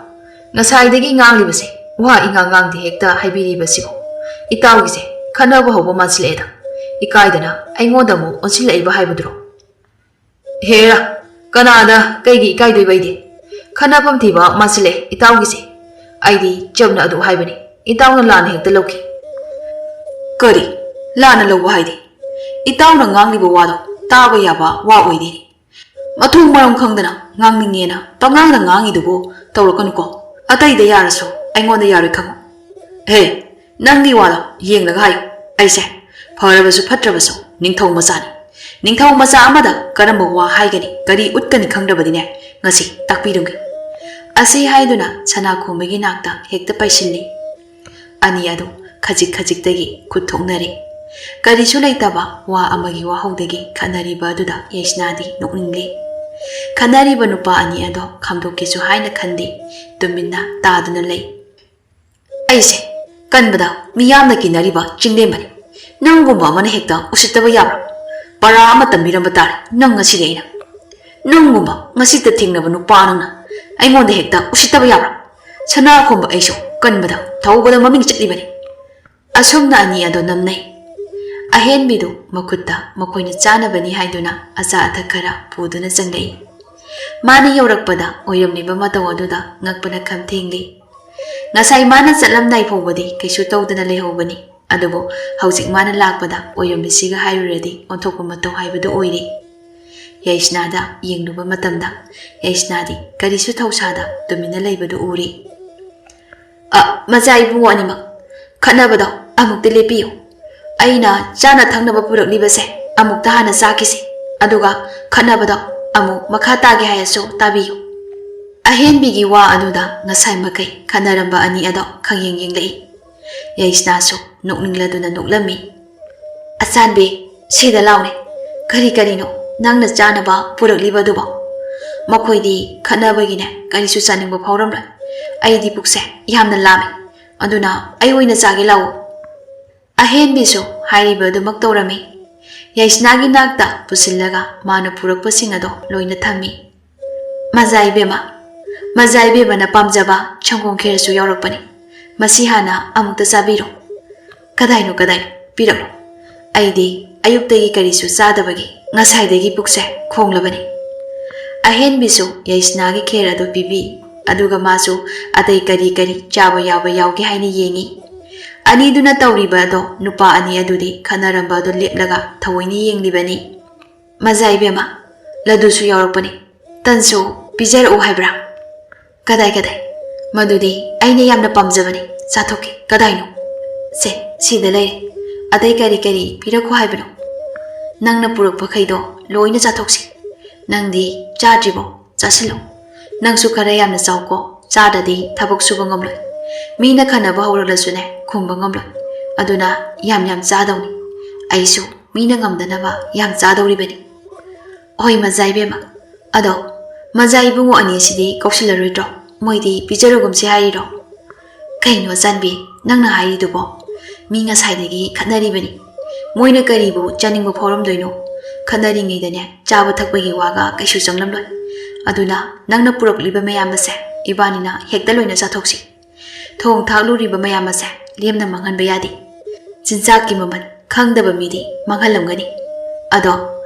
ꯉꯁꯥꯏꯗꯒꯤ ꯉꯥꯡꯂꯤꯕꯁꯦ ꯋꯥ ꯏꯉꯥꯡ ꯉꯥꯡꯗꯦ ꯍꯦꯛꯇ ꯍꯥꯏꯕꯤꯔꯤꯕꯁꯤꯕꯨ? ꯏꯇꯥꯎꯒꯤꯁꯦ ꯈꯠꯅꯕ ꯍꯧꯕ ꯃꯥꯟꯁꯤꯜꯂꯛꯑꯦꯗ, ꯏꯀꯥꯏꯗꯅ ꯑꯩꯉꯣꯟꯗ ꯑꯃꯨꯛ ꯑꯣꯟꯁꯤꯜꯂꯛꯏꯕ ꯍꯥꯏꯕꯗꯨꯔꯣ?" "ꯍꯦꯔꯥ, ꯀꯅꯥꯗ ꯀꯩꯒꯤ ꯏꯀꯥꯏꯗꯣꯏꯕ ꯑꯩꯗꯤ? ꯈꯠꯅꯐꯝ ꯊꯤꯕ ꯃꯥꯟꯁꯤꯜꯂꯛꯑꯦ ꯏꯇꯥꯎꯒꯤꯁꯦ꯫ ꯑꯩꯗꯤ ꯆꯝꯅ ꯑꯗꯨ ꯍꯥꯏꯕꯅꯤ, ꯏꯇꯥꯎꯅ ꯂꯥꯟꯅ ꯍꯦꯛꯇ ꯂꯧꯈꯤ꯫" "ꯀꯔꯤ? ꯂꯥꯟꯅ ꯂꯧꯕ ꯍꯥꯏꯗꯤ? ꯏꯇꯥꯎꯅ ꯉꯥꯡꯂꯤꯕ ꯋꯥꯗꯣ ꯇꯥꯕ ꯌꯥꯕ ꯋꯥ ꯑꯣꯏꯗꯦꯅꯦ꯫ ꯃꯊꯣꯡ ꯃꯔꯝ ꯈꯪꯗꯅ ꯉꯥꯡꯅꯤꯡꯉꯦꯅ ꯄꯉꯥꯡꯗ ꯉꯥꯡꯉꯤꯗꯨꯕꯨ ꯇꯧꯔꯛꯀꯅꯨꯀꯣ꯫ ꯑꯇꯩꯗ ꯌꯥꯔꯁꯨ ꯑꯩꯉꯣꯟꯗ ꯌꯥꯔꯣꯏ ꯈꯪꯉꯨ꯫ ꯍꯦ, ꯅꯪꯒꯤ ꯋꯥꯗꯣ ꯌꯦꯡꯂꯒ ꯍꯥꯏꯌꯨ꯫ ꯑꯩꯁꯦ ꯐꯔꯕꯁꯨ ꯐꯠꯇ꯭ꯔꯕꯁꯨ ꯅꯤꯡꯊꯧ ꯃꯆꯥꯅꯤ꯫ ꯅꯤꯡꯊꯧ ꯃꯆꯥ ꯑꯃꯗ ꯀꯔꯝꯕ ꯋꯥ ꯍꯥꯏꯒꯅꯤ, ꯀꯔꯤ ꯎꯠꯀꯅꯤ ꯈꯪꯗ꯭ꯔꯕꯗꯤꯅꯦ, ꯉꯁꯤ ꯇꯥꯛꯄꯤꯔꯝꯒꯦ꯫" ꯑꯁꯤ ꯍꯥꯏꯗꯨꯅ ꯁꯅꯥꯈꯣꯝꯕꯒꯤ ꯅꯥꯛꯇ ꯍꯦꯛꯇ ꯄꯥꯏꯁꯤꯜꯂꯤ꯫ ꯑꯅꯤ ꯑꯗꯨ ꯈꯖꯤꯛ ꯈꯖꯤꯛꯇꯒꯤ ꯈꯨꯠ ꯊꯣꯛꯅꯔꯦ꯫ ꯀꯔꯤꯁꯨ ꯂꯩꯇꯕ ꯋꯥ ꯑꯃꯒꯤ ꯋꯥꯍꯧꯗꯒꯤ ꯈꯠꯅꯔꯤꯕ ꯑꯗꯨꯗ ꯌꯥꯏꯁꯅꯥꯗꯤ ꯅꯣꯛꯅꯤꯡꯂꯦ꯫ ꯈꯠꯅꯔꯤꯕ ꯅꯨꯄꯥ ꯑꯅꯤ ꯑꯗꯣ ꯈꯥꯝꯗꯣꯛꯀꯦꯁꯨ ꯍꯥꯏꯅ ꯈꯟꯗꯦ, ꯇꯨꯃꯤꯟꯅ ꯇꯥꯗꯨꯅ ꯂꯩ꯫ "ꯑꯩꯁꯦ ꯀꯟꯕꯗ ꯃꯤꯌꯥꯝꯅ ꯀꯤꯅꯔꯤꯕ ꯆꯤꯡꯂꯦꯝꯕꯅꯤ꯫ ꯅꯪꯒꯨꯝꯕ ꯑꯃꯅ ꯍꯦꯛꯇ ꯎꯁꯤꯠꯇꯕ ꯌꯥꯕ꯭ꯔꯥ? ꯄꯔꯥ ꯑꯃ ꯇꯝꯕꯤꯔꯝꯕ ꯇꯥꯔꯦ ꯅꯪ ꯉꯁꯤꯗꯤ ꯑꯩꯅ꯫ ꯅꯪꯒꯨꯝꯕ ꯉꯁꯤꯇ ꯊꯦꯡꯅꯕ ꯅꯨꯄꯥ ꯅꯪꯅ ꯑꯩꯉꯣꯟꯗ ꯍꯦꯛꯇ ꯎꯁꯤꯠꯇꯕ ꯌꯥꯕ꯭ꯔꯥ? ꯁꯅꯥꯈꯣꯝꯕ ꯑꯩꯁꯨ ꯀꯟꯕꯗ, ꯊꯧꯕꯗ ꯃꯃꯤꯡ ꯆꯠꯂꯤꯕꯅꯤ꯫" ꯑꯁꯨꯝꯅ ꯑꯅꯤ ꯑꯗꯣ ꯅꯝꯅꯩ꯫ ꯑꯍꯦꯟꯕꯤꯗꯨ ꯃꯈꯨꯠꯇ ꯃꯈꯣꯏꯅ ꯆꯥꯅꯕꯅꯤ ꯍꯥꯏꯗꯨꯅ ꯑꯆꯥ ꯑꯊꯛ ꯈꯔ ꯄꯨꯗꯨꯅ ꯆꯪꯂꯛꯏ꯫ ꯃꯥꯅ ꯌꯧꯔꯛꯄꯗ ꯑꯣꯏꯔꯝꯂꯤꯕ ꯃꯇꯧ ꯑꯗꯨꯗ ꯉꯛꯄꯅ ꯈꯝ ꯊꯦꯡꯂꯤ꯫ ꯉꯁꯥꯏ ꯃꯥꯅ ꯆꯠꯂꯝꯗꯥꯏ ꯐꯥꯎꯕꯗꯤ ꯀꯩꯁꯨ ꯇꯧꯗꯅ ꯂꯩꯍꯧꯕꯅꯤ, ꯑꯗꯨꯕꯨ ꯍꯧꯖꯤꯛ ꯃꯥꯅ ꯂꯥꯛꯄꯗ ꯑꯣꯏꯔꯝꯂꯤꯁꯤꯒ ꯍꯥꯏꯔꯨꯔꯗꯤ ꯑꯣꯟꯊꯣꯛꯄ ꯃꯇꯧ ꯍꯥꯏꯕꯗꯨ ꯑꯣꯏꯔꯦ꯫ ꯌꯥꯏꯁꯅꯥꯗ ꯌꯦꯡꯂꯨꯕ ꯃꯇꯝꯗ ꯌꯥꯏꯁꯅꯥꯗꯤ ꯀꯔꯤꯁꯨ ꯊꯧꯁꯥꯗ ꯇꯨꯃꯤꯟꯅ ꯂꯩꯕꯗꯨ ꯎꯔꯦ꯫ "ꯑ, ꯃꯆꯥ ꯏꯕꯨꯡꯉꯣ ꯑꯅꯤꯃꯛ, ꯈꯠꯅꯕꯗꯣ ꯑꯃꯨꯛꯇ ꯂꯦꯞꯄꯤꯌꯨ꯫ ꯑꯩꯅ ꯆꯥꯅ ꯊꯛꯅꯕ ꯄꯨꯔꯛꯂꯤꯕꯁꯦ ꯑꯃꯨꯛꯇ ꯍꯥꯟꯅ ꯆꯥꯈꯤꯁꯤ, ꯑꯗꯨꯒ ꯈꯠꯅꯕꯗꯣ ꯑꯃꯨꯛ ꯃꯈꯥ ꯇꯥꯒꯦ ꯍꯥꯏꯔꯁꯨ ꯇꯥꯕꯤꯌꯨ꯫" ꯑꯍꯦꯟꯕꯤꯒꯤ ꯋꯥ ꯑꯗꯨꯗ ꯉꯁꯥꯏ ꯃꯈꯩ ꯈꯠꯅꯔꯝꯕ ꯑꯅꯤ ꯑꯗꯣ ꯈꯪꯌꯦꯡ ꯌꯦꯡꯂꯛꯏ꯫ ꯌꯥꯏꯁꯅꯥꯁꯨ ꯅꯣꯛꯅꯤꯡꯂꯗꯨꯅ ꯅꯣꯛꯂꯝꯃꯤ꯫ "ꯑꯆꯥꯟꯕꯤ, ꯁꯤꯗ ꯂꯥꯎꯅꯦ꯫ ꯀꯔꯤ ꯀꯔꯤꯅꯣ ꯅꯪꯅ ꯆꯥꯅꯕ ꯄꯨꯔꯛꯂꯤꯕꯗꯨꯕꯣ? ꯃꯈꯣꯏꯗꯤ ꯈꯠꯅꯕꯒꯤꯅꯦ ꯀꯔꯤꯁꯨ ꯆꯥꯅꯤꯡꯕ ꯐꯥꯎꯔꯝꯂꯣꯏ꯫ ꯑꯩꯗꯤ ꯄꯨꯛꯁꯦ ꯌꯥꯝꯅ ꯂꯥꯝꯃꯤ꯫ ꯑꯗꯨꯅ ꯑꯩ ꯑꯣꯏꯅ ꯆꯥꯒꯦ ꯂꯥꯛꯑꯣ꯫" ꯑꯍꯦꯟꯕꯤꯁꯨ ꯍꯥꯏꯔꯤꯕ ꯑꯗꯨꯃꯛ ꯇꯧꯔꯝꯃꯤ꯫ ꯌꯥꯏꯁꯅꯥꯒꯤ ꯅꯥꯛꯇ ꯄꯨꯁꯤꯜꯂꯒ ꯃꯥꯅ ꯄꯨꯔꯛꯄꯁꯤꯡ ꯑꯗꯣ ꯂꯣꯏꯅ ꯊꯝꯃꯤ꯫ "ꯃꯖꯥ ꯏꯕꯦꯝꯃ, ꯃꯖꯥ ꯏꯕꯦꯝꯃꯅ ꯄꯥꯝꯖꯕ ꯁꯪꯒꯣꯝ ꯈꯦꯔꯁꯨ ꯌꯥꯎꯔꯛꯄꯅꯤ꯫ ꯃꯁꯤ ꯍꯥꯟꯅ ꯑꯃꯨꯛꯇ ꯆꯥꯕꯤꯔꯣ꯫" "ꯀꯗꯥꯏꯅꯣ, ꯀꯗꯥꯏꯅꯣ? ꯄꯤꯔꯛꯂꯣ꯫ ꯑꯩꯗꯤ ꯑꯌꯨꯛꯇꯒꯤ ꯀꯔꯤꯁꯨ ꯆꯥꯗꯕꯒꯤ ꯉꯁꯥꯏꯗꯒꯤ ꯄꯨꯛꯁꯦ ꯈꯣꯡꯂꯕꯅꯤ꯫" ꯑꯍꯦꯟꯕꯤꯁꯨ ꯌꯥꯏꯁꯅꯥꯒꯤ ꯈꯦꯔ ꯑꯗꯨ ꯄꯤꯕꯤ꯫ ꯑꯗꯨꯒ ꯃꯥꯁꯨ ꯑꯇꯩ ꯀꯔꯤ ꯀꯔꯤ ꯆꯥꯕ ꯌꯥꯕ ꯌꯥꯎꯒꯦ ꯍꯥꯏꯅ ꯌꯦꯡꯉꯤ꯫ ꯑꯅꯤꯗꯨꯅ ꯇꯧꯔꯤꯕ ꯑꯗꯣ ꯅꯨꯄꯥ ꯑꯅꯤ ꯑꯗꯨꯗꯤ ꯈꯠꯅꯔꯝꯕ ꯑꯗꯨ ꯂꯦꯞꯂꯒ ꯊꯑꯣꯏꯅ ꯌꯦꯡꯂꯤꯕꯅꯤ꯫ "ꯃꯖꯥ ꯏꯕꯦꯝꯃ, ꯂꯗꯨꯁꯨ ꯌꯥꯎꯔꯛꯄꯅꯤ꯫ ꯇꯟꯁꯨ ꯄꯤꯖꯔꯛꯎ ꯍꯥꯏꯕ꯭ꯔꯥ?" "ꯀꯗꯥꯏ, ꯀꯗꯥꯏ? ꯃꯗꯨꯗꯤ ꯑꯩꯅ ꯌꯥꯝꯅ ꯄꯥꯝꯖꯕꯅꯤ꯫ ꯆꯥꯊꯣꯛꯀꯦ꯫ ꯀꯗꯥꯏꯅꯣ? ꯁꯦ, ꯁꯤꯗ ꯂꯩꯔꯦ꯫ ꯑꯇꯩ ꯀꯔꯤ ꯀꯔꯤ ꯄꯤꯔꯛꯈꯣ ꯍꯥꯏꯕꯅꯣ?" "ꯅꯪꯅ ꯄꯨꯔꯛꯄꯈꯩꯗꯣ ꯂꯣꯏꯅ ꯆꯥꯊꯣꯛꯁꯤ꯫ ꯅꯪꯗꯤ ꯆꯥꯗ꯭ꯔꯤꯕꯣ? ꯆꯥꯁꯤꯜꯂꯣ꯫ ꯅꯪꯁꯨ ꯈꯔ ꯌꯥꯝꯅ ꯆꯥꯎꯀꯣ꯫ ꯆꯥꯗ꯭ꯔꯗꯤ ꯊꯕꯛ ꯁꯨꯕ ꯉꯝꯂꯣꯏ꯫ ꯃꯤꯅ ꯈꯟꯅꯕ ꯍꯧꯔꯛꯂꯁꯨꯅꯦ, ꯈꯨꯝꯕ ꯉꯝꯂꯣꯏ꯫ ꯑꯗꯨꯅ ꯌꯥꯝ ꯌꯥꯝ ꯆꯥꯗꯧꯅꯤ꯫ ꯑꯩꯁꯨ ꯃꯤꯅ ꯉꯝꯗꯅꯕ ꯌꯥꯝ ꯆꯥꯗꯧꯔꯤꯕꯅꯤ꯫" "ꯍꯣꯏ, ꯃꯖꯥ ꯏꯕꯦꯝꯃ꯫ ꯑꯗꯣ, ꯃꯖꯥ ꯏꯕꯨꯡꯉꯣ ꯑꯅꯤꯁꯤꯗꯤ ꯀꯧꯁꯤꯜꯂꯔꯣꯏꯗ꯭ꯔꯣ? ꯃꯣꯏꯗꯤ ꯄꯤꯖꯔꯒꯨꯝꯁꯦ ꯍꯥꯏꯔꯤꯔꯣ?" "ꯀꯩꯅꯣ, ꯆꯥꯟꯕꯤ, ꯅꯪꯅ ꯍꯥꯏꯔꯤꯗꯨꯕꯣ? ꯃꯤ ꯉꯁꯥꯏꯗꯒꯤ ꯈꯠꯅꯔꯤꯕꯅꯤ꯫ ꯃꯣꯏꯅ ꯀꯔꯤꯕꯨ ꯆꯥꯅꯤꯡꯕ ꯐꯥꯎꯔꯝꯗꯣꯏꯅꯣ? ꯈꯠꯅꯔꯤꯉꯩꯗꯅꯦ, ꯆꯥꯕ ꯊꯛꯄꯒꯤ ꯋꯥꯒ ꯀꯩꯁꯨ ꯆꯪꯂꯝꯂꯣꯏ꯫ ꯑꯗꯨꯅ ꯅꯪꯅ ꯄꯨꯔꯛꯂꯤꯕ ꯃꯌꯥꯝ ꯑꯁꯦ ꯏꯕꯥꯅꯤꯅ ꯍꯦꯛꯇ ꯂꯣꯏꯅ ꯆꯥꯊꯣꯛꯁꯤ꯫ ꯊꯣꯡ ꯊꯥꯛꯂꯨꯔꯤꯕ ꯃꯌꯥꯝ ꯑꯁꯦ ꯂꯦꯝꯅ ꯃꯥꯡꯍꯟꯕ ꯌꯥꯗꯦ꯫ ꯆꯤꯟꯖꯥꯛꯀꯤ ꯃꯃꯜ ꯈꯪꯗꯕ ꯃꯤꯗꯤ ꯃꯥꯡꯍꯜꯂꯝꯒꯅꯤ꯫ ꯑꯗꯣ,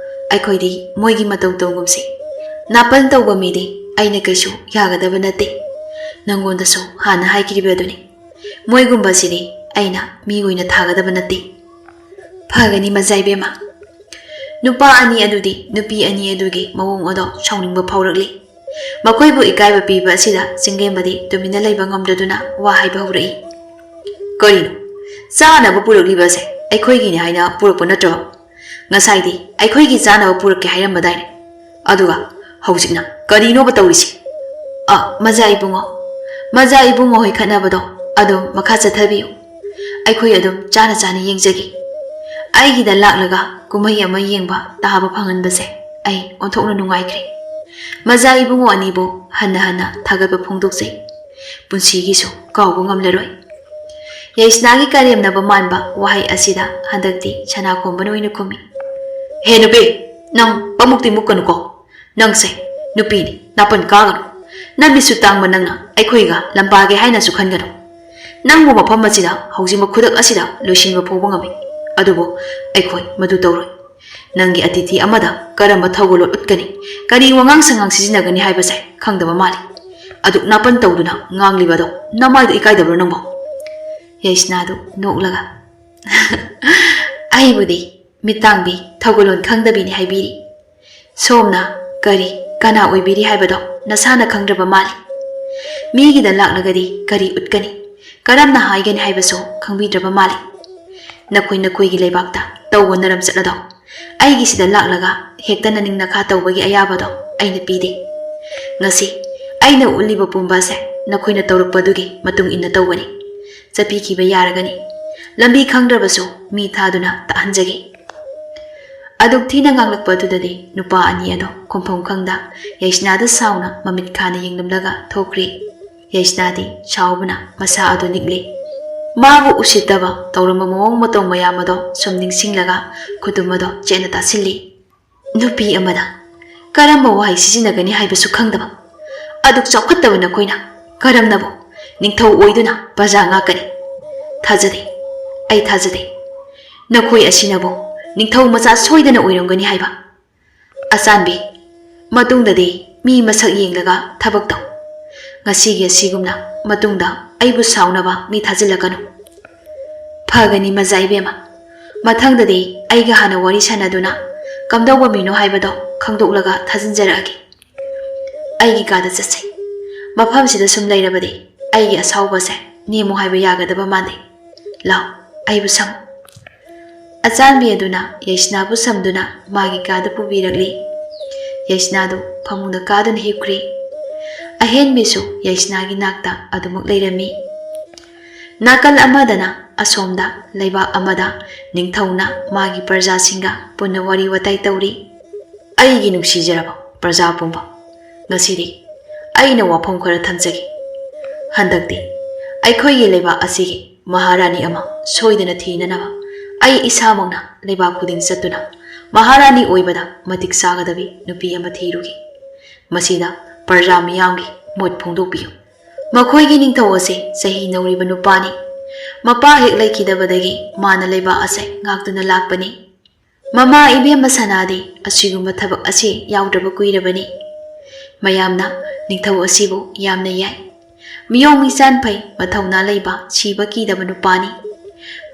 ꯑꯩꯈꯣꯏꯗꯤ ꯃꯣꯏꯒꯤ ꯃꯇꯧ ꯇꯧꯒꯨꯝꯁꯤ꯫ ꯅꯥꯄꯜ ꯇꯧꯕ ꯃꯤꯗꯤ ꯑꯩꯅ ꯀꯩꯁꯨ ꯌꯥꯒꯗꯕ ꯅꯠꯇꯦ꯫ ꯅꯪꯉꯣꯟꯗꯁꯨ ꯍꯥꯟꯅ ꯍꯥꯏꯈꯤꯕꯗꯨꯅꯤ꯫ ꯃꯣꯏꯒꯨꯝꯕꯁꯤꯗꯤ ꯑꯩꯅ ꯃꯤ ꯑꯣꯏꯅ ꯊꯥꯒꯗꯕ ꯅꯠꯇꯦ꯫" "ꯐꯒꯅꯤ, ꯃꯖꯥ ꯏꯕꯦꯝꯃ꯫" ꯅꯨꯄꯥ ꯑꯅꯤ ꯑꯗꯨꯗꯤ ꯅꯨꯄꯤ ꯑꯅꯤ ꯑꯗꯨꯒꯤ ꯃꯑꯣꯡ ꯑꯗꯣ ꯁꯥꯎꯅꯤꯡꯕ ꯐꯥꯎꯔꯛꯂꯤ꯫ ꯃꯈꯣꯏꯕꯨ ꯏꯀꯥꯏꯕ ꯄꯤꯕ ꯑꯁꯤꯗ ꯆꯤꯡꯂꯦꯝꯕꯗꯤ ꯇꯨꯃꯤꯟꯅ ꯂꯩꯕ ꯉꯝꯗꯗꯨꯅ ꯋꯥ ꯍꯥꯏꯕ ꯍꯧꯔꯛꯏ꯫ "ꯀꯔꯤꯅꯣ? ꯆꯥꯅꯕ ꯄꯨꯔꯛꯂꯤꯕ ꯑꯁꯦ ꯑꯩꯈꯣꯏꯒꯤꯅꯤ ꯍꯥꯏꯅ ꯄꯨꯔꯛꯄ ꯅꯠꯇ꯭ꯔꯣ? ꯉꯁꯥꯏꯗꯤ ꯑꯩꯈꯣꯏꯒꯤ ꯆꯥꯅꯕ ꯄꯨꯔꯛꯀꯦ ꯍꯥꯏꯔꯝꯕꯗꯥꯏꯅꯦ꯫ ꯑꯗꯨꯒ ꯍꯧꯖꯤꯛꯅ ꯀꯔꯤꯅꯣꯕ ꯇꯧꯔꯤꯁꯤ?" ꯑ, ꯃꯖꯥ ꯏꯕꯨꯡꯉꯣ, ꯃꯖꯥ ꯏꯕꯨꯡꯉꯣ ꯍꯣꯏ ꯈꯠꯅꯕꯗꯣ ꯑꯗꯨꯝ ꯃꯈꯥ ꯆꯠꯊꯕꯤꯌꯨ꯫ ꯑꯩꯈꯣꯏ ꯑꯗꯨꯝ ꯆꯥꯅ ꯆꯥꯅ ꯌꯦꯡꯖꯒꯦ꯫ ꯑꯩꯒꯤꯗ ꯂꯥꯛꯂꯒ ꯀꯨꯝꯍꯩ ꯑꯃ ꯌꯦꯡꯕ ꯇꯥꯕ ꯐꯪꯍꯟꯕꯁꯦ ꯑꯩ ꯑꯣꯟꯊꯣꯛꯅ ꯅꯨꯡꯉꯥꯏꯈ꯭ꯔꯦ꯫ ꯃꯖꯥ ꯏꯕꯨꯡꯉꯣ ꯑꯅꯤꯕꯨ ꯍꯟꯅ ꯍꯟꯅ ꯊꯥꯒꯠꯄ ꯐꯣꯡꯗꯣꯛꯆꯩ꯫ ꯄꯨꯟꯁꯤꯒꯤꯁꯨ ꯀꯥꯎꯕ ꯉꯝꯂꯔꯣꯏ꯫ ꯌꯥꯏꯁꯅꯥꯒꯤ ꯀꯔꯦꯝꯅꯕ ꯃꯥꯟꯕ ꯋꯥꯍꯩ ꯑꯁꯤꯗ ꯍꯟꯗꯛꯇꯤ ꯁꯅꯥꯈꯣꯝꯕꯅ ꯑꯣꯏꯅ ꯈꯨꯝꯃꯤ꯫ "ꯍꯦ ꯅꯨꯄꯤ, ꯅꯪ ꯄꯥꯃꯨꯛꯇꯤ ꯃꯨꯛꯀꯅꯨꯀꯣ꯫ ꯅꯪꯁꯦ ꯅꯨꯄꯤꯅꯤ, ꯅꯥꯄꯟ ꯀꯥꯒꯅꯨ꯫ ꯅꯃꯤꯠꯁꯨ ꯇꯥꯡꯕ ꯅꯪꯅ ꯑꯩꯈꯣꯏꯒ ꯂꯝꯕꯥꯒꯦ ꯍꯥꯏꯅꯁꯨ ꯈꯟꯒꯅꯨ꯫ ꯅꯪꯕꯨ ꯃꯐꯝ ꯑꯁꯤꯗ ꯍꯧꯖꯤꯛꯃꯛ ꯈꯨꯗꯛ ꯑꯁꯤꯗ ꯂꯣꯏꯁꯤꯟꯕ ꯐꯥꯎꯕ ꯉꯝꯃꯤ, ꯑꯗꯨꯕꯨ ꯑꯩꯈꯣꯏ ꯃꯗꯨ ꯇꯧꯔꯣꯏ꯫ ꯅꯪꯒꯤ ꯑꯇꯤꯊꯤ ꯑꯃꯗ ꯀꯔꯝꯕ ꯊꯧꯒꯜꯂꯣꯟ ꯎꯠꯀꯅꯤ, ꯀꯔꯤ ꯋꯥꯉꯥꯡ ꯁꯉꯥꯡ ꯁꯤꯖꯤꯟꯅꯒꯅꯤ ꯍꯥꯏꯕꯁꯦ ꯈꯪꯗꯕ ꯃꯥꯜꯂꯤ꯫ ꯑꯗꯨꯛ ꯅꯥꯄꯟ ꯇꯧꯗꯨꯅ ꯉꯥꯡꯂꯤꯕ ꯑꯗꯣ ꯅꯃꯥꯏꯗ ꯏꯀꯥꯏꯗꯕ꯭ꯔꯣ ꯅꯪꯕꯣ?" ꯌꯥꯏꯁꯅꯥꯗꯨ ꯅꯣꯛꯂꯒ, "ꯑꯩꯕꯨꯗꯤ ꯃꯤꯠꯇꯥꯡꯕꯤ, ꯊꯧꯒꯜꯂꯣꯟ ꯈꯪꯗꯕꯤꯅꯤ ꯍꯥꯏꯕꯤꯔꯤ꯫ ꯁꯣꯝꯅ ꯀꯔꯤ, ꯀꯅꯥ ꯑꯣꯏꯕꯤꯔꯤ ꯍꯥꯏꯕꯗꯣ ꯅꯁꯥꯅ ꯈꯪꯗ꯭ꯔꯕ ꯃꯥꯜꯂꯤ꯫ ꯃꯤꯒꯤꯗ ꯂꯥꯛꯂꯒꯗꯤ ꯀꯔꯤ ꯎꯠꯀꯅꯤ, ꯀꯔꯝꯅ ꯍꯥꯏꯒꯅꯤ ꯍꯥꯏꯕꯁꯨ ꯈꯪꯕꯤꯗ꯭ꯔꯕ ꯃꯥꯜꯂꯤ꯫ ꯅꯈꯣꯏ ꯅꯈꯣꯏꯒꯤ ꯂꯩꯕꯥꯛꯇ ꯇꯧꯕ ꯅꯔꯝ ꯆꯠꯂꯗꯣ ꯑꯩꯒꯤꯁꯤꯗ ꯂꯥꯛꯂꯒ ꯍꯦꯛꯇ ꯅꯅꯤꯡ ꯅꯈꯥ ꯇꯧꯕꯒꯤ ꯑꯌꯥꯕꯗꯣ ꯑꯩꯅ ꯄꯤꯗꯦ꯫ ꯉꯁꯤ ꯑꯩꯅ ꯎꯠꯂꯤꯕ ꯄꯨꯝꯕ ꯑꯁꯦ ꯅꯈꯣꯏꯅ ꯇꯧꯔꯛꯄꯗꯨꯒꯤ ꯃꯇꯨꯡ ꯏꯟꯅ ꯇꯧꯕꯅꯤ꯫ ꯆꯠꯄꯤꯈꯤꯕ ꯌꯥꯔꯒꯅꯤ꯫ ꯂꯝꯕꯤ ꯈꯪꯗ꯭ꯔꯕꯁꯨ ꯃꯤ ꯊꯥꯗꯨꯅ ꯇꯥꯛꯍꯟꯖꯒꯦ꯫" ꯑꯗꯨꯛ ꯊꯤꯅ ꯉꯥꯡꯂꯛꯄ ꯑꯗꯨꯗꯗꯤ ꯅꯨꯄꯥ ꯑꯅꯤ ꯑꯗꯣ ꯈꯨꯝꯐꯝ ꯈꯪꯗ ꯌꯥꯏꯁꯅꯥꯗ ꯁꯥꯎꯅ ꯃꯃꯤꯠ ꯈꯥꯅ ꯌꯦꯡꯂꯝꯂꯒ ꯊꯣꯛꯈ꯭ꯔꯤ꯫ ꯌꯥꯏꯁꯅꯥꯗꯤ ꯁꯥꯎꯕꯅ ꯃꯁꯥ ꯑꯗꯨ ꯅꯤꯛꯂꯤ꯫ ꯃꯥꯕꯨ ꯎꯁꯤꯠꯇꯕ ꯇꯧꯔꯝꯕ ꯃꯑꯣꯡ ꯃꯇꯧ ꯃꯌꯥꯝ ꯑꯗꯣ ꯁꯨꯝ ꯅꯤꯡꯁꯤꯡꯂꯒ ꯈꯨꯗꯨꯝ ꯑꯗꯣ ꯆꯦꯠꯅ ꯇꯥꯁꯤꯜꯂꯤ꯫ ꯅꯨꯄꯤ ꯑꯃꯗ ꯀꯔꯝꯕ ꯋꯥꯍꯩ ꯁꯤꯖꯤꯟꯅꯒꯅꯤ ꯍꯥꯏꯕꯁꯨ ꯈꯪꯗꯕ ꯑꯗꯨꯛ ꯆꯥꯎꯈꯠꯇꯕ ꯅꯈꯣꯏꯅ ꯀꯔꯝꯅꯕꯨ ꯅꯤꯡꯊꯧ ꯑꯣꯏꯗꯨꯅ ꯄ꯭ꯔꯖꯥ ꯉꯥꯛꯀꯅꯤ? ꯊꯥꯖꯗꯦ, ꯑꯩ ꯊꯥꯖꯗꯦ꯫ ꯅꯈꯣꯏ ꯑꯁꯤꯅꯕꯨ ꯅꯤꯡꯊꯧ ꯃꯆꯥ ꯁꯣꯏꯗꯅ ꯑꯣꯏꯔꯝꯒꯅꯤ ꯍꯥꯏꯕ꯫ ꯑꯆꯥꯟꯕꯤ, ꯃꯇꯨꯡꯗꯗꯤ ꯃꯤ ꯃꯁꯛ ꯌꯦꯡꯂꯒ ꯊꯕꯛ ꯇꯧ꯫ ꯉꯁꯤꯒꯤ ꯑꯁꯤꯒꯨꯝꯅ ꯃꯇꯨꯡꯗ ꯑꯩꯕꯨ ꯁꯥꯎꯅꯕ ꯃꯤ ꯊꯥꯖꯤꯜꯂꯛꯀꯅꯨ꯫ ꯐꯒꯅꯤ ꯃꯖꯥ ꯏꯕꯦꯝꯃ꯫ ꯃꯊꯪꯗꯗꯤ ꯑꯩꯒ ꯍꯥꯟꯅ ꯋꯥꯔꯤ ꯁꯥꯟꯅꯗꯨꯅ ꯀꯝꯗꯧꯕ ꯃꯤꯅꯣ ꯍꯥꯏꯕꯗꯣ ꯈꯪꯗꯣꯛꯂꯒ ꯊꯥꯖꯤꯟꯖꯔꯛꯑꯒꯦ꯫ ꯑꯩꯒꯤ ꯀꯥꯗ ꯆꯠꯁꯤ꯫ ꯃꯐꯝꯁꯤꯗ ꯁꯨꯝ ꯂꯩꯔꯕꯗꯤ ꯑꯩꯒꯤ ꯑꯁꯥꯎꯕꯁꯦ ꯅꯦꯝꯃꯨ ꯍꯥꯏꯕ ꯌꯥꯒꯗꯕ ꯃꯥꯟꯗꯦ꯫ ꯂꯥꯎ, ꯑꯩꯕꯨ ꯁꯝꯃꯨ꯫ ꯑꯆꯥꯟꯕꯤ ꯑꯗꯨꯅ ꯌꯥꯏꯁꯅꯥꯕꯨ ꯁꯝꯗꯨꯅ ꯃꯥꯒꯤ ꯀꯥꯗ ꯄꯨꯕꯤꯔꯛꯂꯤ꯫ ꯌꯥꯏꯁꯅꯥꯗꯨ ꯐꯃꯨꯡꯗ ꯀꯥꯗꯨꯅ ꯍꯤꯞꯈ꯭ꯔꯤ꯫ ꯑꯍꯦꯟꯕꯤꯁꯨ ꯌꯥꯏꯁꯅꯥꯒꯤ ꯅꯥꯛꯇ ꯑꯗꯨꯃꯛ ꯂꯩꯔꯝꯃꯤ꯫ ꯅꯥꯀꯜ ꯑꯃꯗꯅ ꯑꯁꯣꯝꯗ ꯂꯩꯕꯥꯛ ꯑꯃꯗ ꯅꯤꯡꯊꯧꯅ ꯃꯥꯒꯤ ꯄ꯭ꯔꯖꯥꯁꯤꯡꯒ ꯄꯨꯟꯅ ꯋꯥꯔꯤ ꯋꯥꯇꯥꯏ ꯇꯧꯔꯤ꯫ ꯑꯩꯒꯤ ꯅꯨꯡꯁꯤꯖꯔꯕ ꯄ꯭ꯔꯖꯥ ꯄꯨꯝꯕ, ꯉꯁꯤꯗꯤ ꯑꯩꯅ ꯋꯥꯐꯝ ꯈꯔ ꯊꯝꯖꯒꯦ꯫ ꯍꯟꯗꯛꯇꯤ ꯑꯩꯈꯣꯏꯒꯤ ꯂꯩꯕꯥꯛ ꯑꯁꯤꯒꯤ ꯃꯍꯥꯔꯥꯅꯤ ꯑꯃ ꯁꯣꯏꯗꯅ ꯊꯤꯅꯅꯕ ꯑꯩ ꯏꯁꯥꯃꯛꯅ ꯂꯩꯕꯥꯛ ꯈꯨꯗꯤꯡ ꯆꯠꯇꯨꯅ ꯃꯍꯥꯔꯥꯅꯤ ꯑꯣꯏꯕꯗ ꯃꯇꯤꯛ ꯆꯥꯒꯗꯕꯤ ꯅꯨꯄꯤ ꯑꯃ ꯊꯤꯔꯨꯒꯦ꯫ ꯃꯁꯤꯗ ꯄ꯭ꯔꯖꯥ ꯃꯤꯌꯥꯝꯒꯤ ꯃꯣꯠ ꯐꯣꯡꯗꯣꯛꯄꯤꯌꯨ꯫ ꯃꯈꯣꯏꯒꯤ ꯅꯤꯡꯊꯧ ꯑꯁꯤ ꯆꯍꯤ ꯅꯧꯔꯤꯕ ꯅꯨꯄꯥꯅꯤ꯫ ꯃꯄꯥ ꯍꯦꯛ ꯂꯩꯈꯤꯗꯕꯗꯒꯤ ꯃꯥꯅ ꯂꯩꯕꯥꯛ ꯑꯁꯦ ꯉꯥꯛꯇꯨꯅ ꯂꯥꯛꯄꯅꯤ꯫ ꯃꯃꯥ ꯏꯕꯦꯝꯃ ꯁꯅꯥꯗꯤ ꯑꯁꯤꯒꯨꯝꯕ ꯊꯕꯛ ꯑꯁꯤ ꯌꯥꯎꯗ꯭ꯔꯕ ꯀꯨꯏꯔꯕꯅꯤ꯫ ꯃꯌꯥꯝꯅ ꯅꯤꯡꯊꯧ ꯑꯁꯤꯕꯨ ꯌꯥꯝꯅ ꯌꯥꯏ꯫ ꯃꯤꯑꯣꯡ ꯃꯤꯁꯥꯟ ꯐꯩ, ꯃꯊꯧꯅꯥ ꯂꯩꯕ, ꯁꯤꯕ ꯀꯤꯗꯕ ꯅꯨꯄꯥꯅꯤ꯫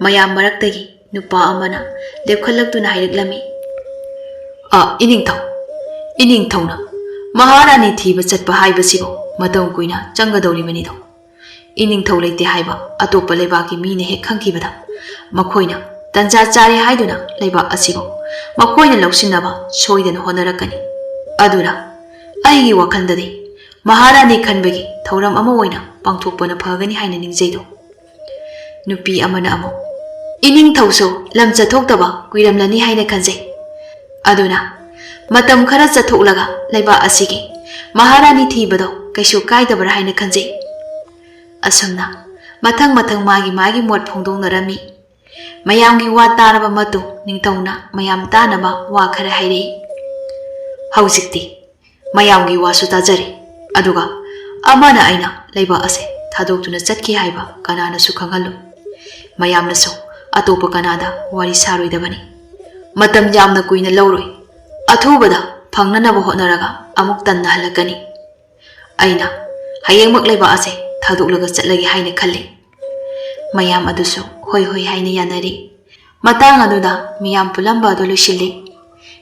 ꯃꯌꯥꯝ ꯃꯔꯛꯇꯒꯤ ꯅꯨꯄꯥ ꯑꯃꯅ ꯂꯦꯞꯈꯠꯂꯛꯇꯨꯅ ꯍꯥꯏꯔꯛꯂꯝꯃꯤ, "ꯑ, ꯏꯅꯤꯡꯊꯧ, ꯏꯅꯤꯡꯊꯧꯅ ꯃꯍꯥꯔꯥꯅꯤ ꯊꯤꯕ ꯆꯠꯄ ꯍꯥꯏꯕꯁꯤꯕꯨ ꯃꯇꯝ ꯀꯨꯏꯅ ꯆꯪꯒꯗꯧꯔꯤꯕꯅꯤꯗꯣ꯫ ꯏꯅꯤꯡꯊꯧ ꯂꯩꯇꯦ ꯍꯥꯏꯕ ꯑꯇꯣꯞꯄ ꯂꯩꯕꯥꯛꯀꯤ ꯃꯤꯅ ꯍꯦꯛ ꯈꯪꯈꯤꯕꯗ ꯃꯈꯣꯏꯅ ꯇꯟꯖꯥ ꯆꯥꯔꯦ ꯍꯥꯏꯗꯨꯅ ꯂꯩꯕꯥꯛ ꯑꯁꯤꯕꯨ ꯃꯈꯣꯏꯅ ꯂꯧꯁꯤꯟꯅꯕ ꯁꯣꯏꯗꯅ ꯍꯣꯠꯅꯔꯛꯀꯅꯤ꯫ ꯑꯗꯨꯅ ꯑꯩꯒꯤ ꯋꯥꯈꯜꯗꯗꯤ ꯃꯍꯥꯔꯥꯅꯤ ꯈꯟꯕꯒꯤ ꯊꯧꯔꯝ ꯑꯃ ꯑꯣꯏꯅ ꯄꯥꯡꯊꯣꯛꯄꯅ ꯐꯒꯅꯤ ꯍꯥꯏꯅ ꯅꯤꯡꯖꯩꯗꯣ꯫" ꯅꯨꯄꯤ ꯑꯃꯅ ꯑꯃꯨꯛ, "ꯏꯅꯤꯡꯊꯧꯁꯨ ꯂꯝ ꯆꯠꯊꯣꯛꯇꯕ ꯀꯨꯏꯔꯝꯂꯅꯤ ꯍꯥꯏꯅ ꯈꯟꯖꯩ꯫ ꯑꯗꯨꯅ ꯃꯇꯝ ꯈꯔ ꯆꯠꯊꯣꯛꯂꯒ ꯂꯩꯕꯥꯛ ꯑꯁꯤꯒꯤ ꯃꯍꯥꯔꯥꯅꯤ ꯊꯤꯕꯗꯣ ꯀꯩꯁꯨ ꯀꯥꯏꯗꯕ꯭ꯔꯥ ꯍꯥꯏꯅ ꯈꯟꯖꯩ꯫" ꯑꯁꯨꯝꯅ ꯃꯊꯪ ꯃꯊꯪ ꯃꯥꯒꯤ ꯃꯥꯒꯤ ꯃꯣꯠ ꯐꯣꯡꯗꯣꯛꯅꯔꯝꯃꯤ꯫ ꯃꯌꯥꯝꯒꯤ ꯋꯥ ꯇꯥꯔꯕ ꯃꯇꯨꯡ ꯅꯤꯡꯊꯧꯅ ꯃꯌꯥꯝ ꯇꯥꯅꯕ ꯋꯥ ꯈꯔ ꯍꯥꯏꯔꯛꯏ꯫ "ꯍꯧꯖꯤꯛꯇꯤ ꯃꯌꯥꯝꯒꯤ ꯋꯥꯁꯨ ꯇꯥꯖꯔꯦ, ꯑꯗꯨꯒ ꯑꯃꯅ ꯑꯩꯅ ꯂꯩꯕꯥꯛ ꯑꯁꯦ ꯊꯥꯗꯣꯛꯇꯨꯅ ꯆꯠꯈꯤ ꯍꯥꯏꯕ ꯀꯅꯥꯅꯁꯨ ꯈꯪꯍꯜꯂꯨ꯫ ꯃꯌꯥꯝꯅꯁꯨ ꯑꯇꯣꯞꯄ ꯀꯅꯥꯗ ꯋꯥꯔꯤ ꯁꯥꯔꯣꯏꯗꯕꯅꯤ꯫ ꯃꯇꯝ ꯌꯥꯝꯅ ꯀꯨꯏꯅ ꯂꯧꯔꯣꯏ꯫ ꯑꯊꯨꯕꯗ ꯐꯪꯅꯅꯕ ꯍꯣꯠꯅꯔꯒ ꯑꯃꯨꯛ ꯇꯟꯅ ꯍꯜꯂꯛꯀꯅꯤ꯫ ꯑꯩꯅ ꯍꯌꯦꯡꯃꯛ ꯂꯩꯕꯥꯛ ꯑꯁꯦ ꯊꯥꯗꯣꯛꯂꯒ ꯆꯠꯂꯒꯦ ꯍꯥꯏꯅ ꯈꯜꯂꯤ꯫" ꯃꯌꯥꯝ ꯑꯗꯨꯁꯨ ꯍꯣꯏ ꯍꯣꯏ ꯍꯥꯏꯅ ꯌꯥꯅꯔꯤ꯫ ꯃꯇꯥꯡ ꯑꯗꯨꯗ ꯃꯤꯌꯥꯝ ꯄꯨꯜꯂꯝꯕ ꯑꯗꯨ ꯂꯣꯏꯁꯤꯜꯂꯤ꯫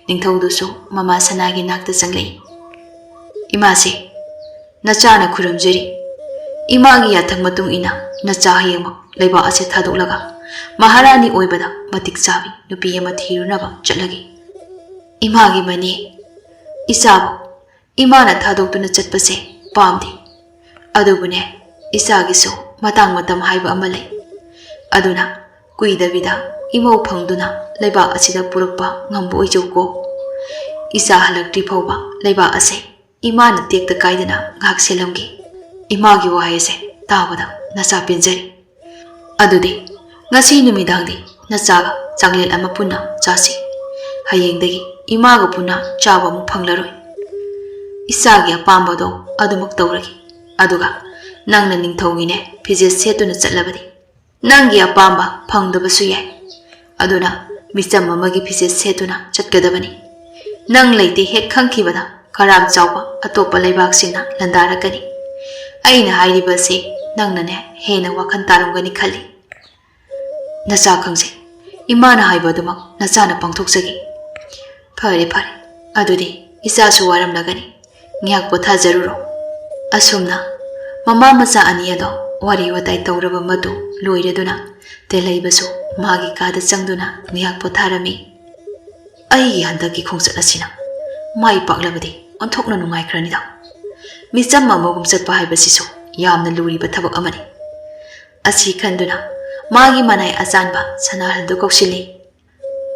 ꯅꯤꯡꯊꯧꯗꯨꯁꯨ ꯃꯃꯥ ꯁꯅꯥꯒꯤ ꯅꯥꯛꯇ ꯆꯪꯂꯛꯏ꯫ "ꯏꯃꯥꯁꯦ, ꯅꯆꯥꯅ ꯈꯨꯔꯨꯝꯖꯔꯤ꯫ ꯏꯃꯥꯒꯤ ꯌꯥꯊꯪ ꯃꯇꯨꯡ ꯏꯟꯅ ꯅꯆꯥ ꯍꯌꯦꯡꯃꯛ ꯂꯩꯕꯥꯛ ꯑꯁꯦ ꯊꯥꯗꯣꯛꯂꯒ ꯃꯍꯥꯔꯥꯅꯤ ꯑꯣꯏꯕꯗ ꯃꯇꯤꯛ ꯆꯥꯕꯤ ꯅꯨꯄꯤ ꯑꯃ ꯊꯤꯔꯨꯅꯕ ꯆꯠꯂꯒꯦ꯫" "ꯏꯃꯥꯒꯤ ꯃꯅꯤ, ꯏꯆꯥꯕꯨ ꯏꯃꯥꯅ ꯊꯥꯗꯣꯛꯇꯨꯅ ꯆꯠꯄꯁꯦ ꯄꯥꯝꯗꯦ꯫ ꯑꯗꯨꯕꯨꯅꯦ, ꯏꯆꯥꯒꯤꯁꯨ ꯃꯇꯥꯡ ꯃꯇꯝ ꯍꯥꯏꯕ ꯑꯃ ꯂꯩ꯫ ꯑꯗꯨꯅ ꯀꯨꯏꯗꯕꯤꯗ ꯏꯃꯧ ꯐꯪꯗꯨꯅ ꯂꯩꯕꯥꯛ ꯑꯁꯤꯗ ꯄꯨꯔꯛꯄ ꯉꯝꯕ ꯑꯣꯏꯖꯧꯀꯣ꯫ ꯏꯆꯥ ꯍꯜꯂꯛꯇ꯭ꯔꯤ ꯐꯥꯎꯕ ꯂꯩꯕꯥꯛ ꯑꯁꯦ ꯏꯃꯥꯅ ꯇꯦꯛꯇ ꯀꯥꯏꯗꯅ ꯉꯥꯏꯍꯥꯛ ꯁꯦꯜꯂꯝꯒꯦ꯫ ꯏꯃꯥꯒꯤ ꯋꯥꯍꯩ ꯑꯁꯦ ꯇꯥꯕꯗ ꯅꯆꯥ ꯄꯦꯟꯖꯔꯦ꯫ ꯑꯗꯨꯗꯤ ꯉꯁꯤ ꯅꯨꯃꯤꯗꯥꯡꯗꯤ ꯅꯆꯥꯒ ꯆꯥꯛꯂꯦꯟ ꯑꯃ ꯄꯨꯟꯅ ꯆꯥꯁꯤ꯫ ꯍꯌꯦꯡꯗꯒꯤ ꯏꯃꯥꯒ ꯄꯨꯟꯅ ꯆꯥꯕ ꯑꯃꯨꯛ ꯐꯪꯂꯔꯣꯏ꯫ ꯏꯆꯥꯒꯤ ꯑꯄꯥꯝꯕꯗꯣ ꯑꯗꯨꯃꯛ ꯇꯧꯔꯒꯦ꯫ ꯑꯗꯨꯒ ꯅꯪꯅ ꯅꯤꯡꯊꯧꯒꯤꯅꯦ ꯐꯤꯖꯦꯠ ꯁꯦꯠꯇꯨꯅ ꯆꯠꯂꯕꯗꯤ ꯅꯪꯒꯤ ꯑꯄꯥꯝꯕ ꯐꯪꯗꯕꯁꯨ ꯌꯥꯏ꯫ ꯑꯗꯨꯅ ꯃꯤꯆꯝ ꯑꯃꯒꯤ ꯐꯤꯖꯦꯠ ꯁꯦꯠꯇꯨꯅ ꯆꯠꯀꯗꯕꯅꯤ꯫ ꯅꯪ ꯂꯩꯇꯦ ꯍꯦꯛ ꯈꯪꯈꯤꯕꯗ ꯈꯔꯥꯝ ꯆꯥꯎꯕ ꯑꯇꯣꯞꯄ ꯂꯩꯕꯥꯛꯁꯤꯡꯅ ꯂꯥꯟꯗꯥꯔꯛꯀꯅꯤ꯫ ꯑꯩꯅ ꯍꯥꯏꯔꯤꯕ ꯑꯁꯤ ꯅꯪꯅꯅꯦ ꯍꯦꯟꯅ ꯋꯥꯈꯜ ꯇꯥꯔꯝꯒꯅꯤ ꯈꯜꯂꯤ꯫ ꯅꯆꯥ ꯈꯪꯖꯩ꯫ ꯏꯃꯥꯅ ꯍꯥꯏꯕ ꯑꯗꯨꯃꯛ ꯅꯆꯥꯅ ꯄꯥꯡꯊꯣꯛꯆꯒꯦ꯫ ꯐꯔꯦ ꯐꯔꯦ, ꯑꯗꯨꯗꯤ ꯏꯆꯥꯁꯨ ꯋꯥꯔꯝꯂꯒꯅꯤ꯫ ꯉꯥꯏꯍꯥꯛ ꯄꯣꯊꯥꯖꯔꯨꯔꯣ꯫ ꯑꯁꯨꯝꯅ ꯃꯃꯥ ꯃꯆꯥ ꯑꯅꯤ ꯑꯗꯣ ꯋꯥꯔꯤ ꯋꯥꯇꯥꯏ ꯇꯧꯔꯕ ꯃꯇꯨꯡ ꯂꯣꯏꯔꯗꯨꯅ ꯇꯦꯂꯩꯕꯁꯨ ꯃꯥꯒꯤ ꯀꯥꯗ ꯆꯪꯗꯨꯅ ꯉꯥꯏꯍꯥꯛ ꯄꯣꯊꯥꯔꯝꯃꯤ꯫ ꯑꯩꯒꯤ ꯍꯟꯗꯛꯀꯤ ꯈꯣꯡꯆꯠ ꯑꯁꯤꯅ ꯃꯥꯏ ꯄꯥꯛꯂꯕꯗꯤ ꯑꯣꯟꯊꯣꯛꯅ ꯅꯨꯡꯉꯥꯏꯈ꯭ꯔꯅꯤꯗ꯫ ꯃꯤꯆꯝ ꯑꯃꯒꯨꯝ ꯆꯠꯄ ꯍꯥꯏꯕꯁꯤꯁꯨ ꯌꯥꯝꯅ ꯂꯨꯔꯤꯕ ꯊꯕꯛ ꯑꯃꯅꯤ꯫ ꯑꯁꯤ ꯈꯟꯗꯨꯅ ꯃꯥꯒꯤ ꯃꯅꯥꯏ ꯑꯆꯥꯟꯕ ꯁꯅꯥꯍꯜꯗꯨ ꯀꯧꯁꯤꯜꯂꯤ꯫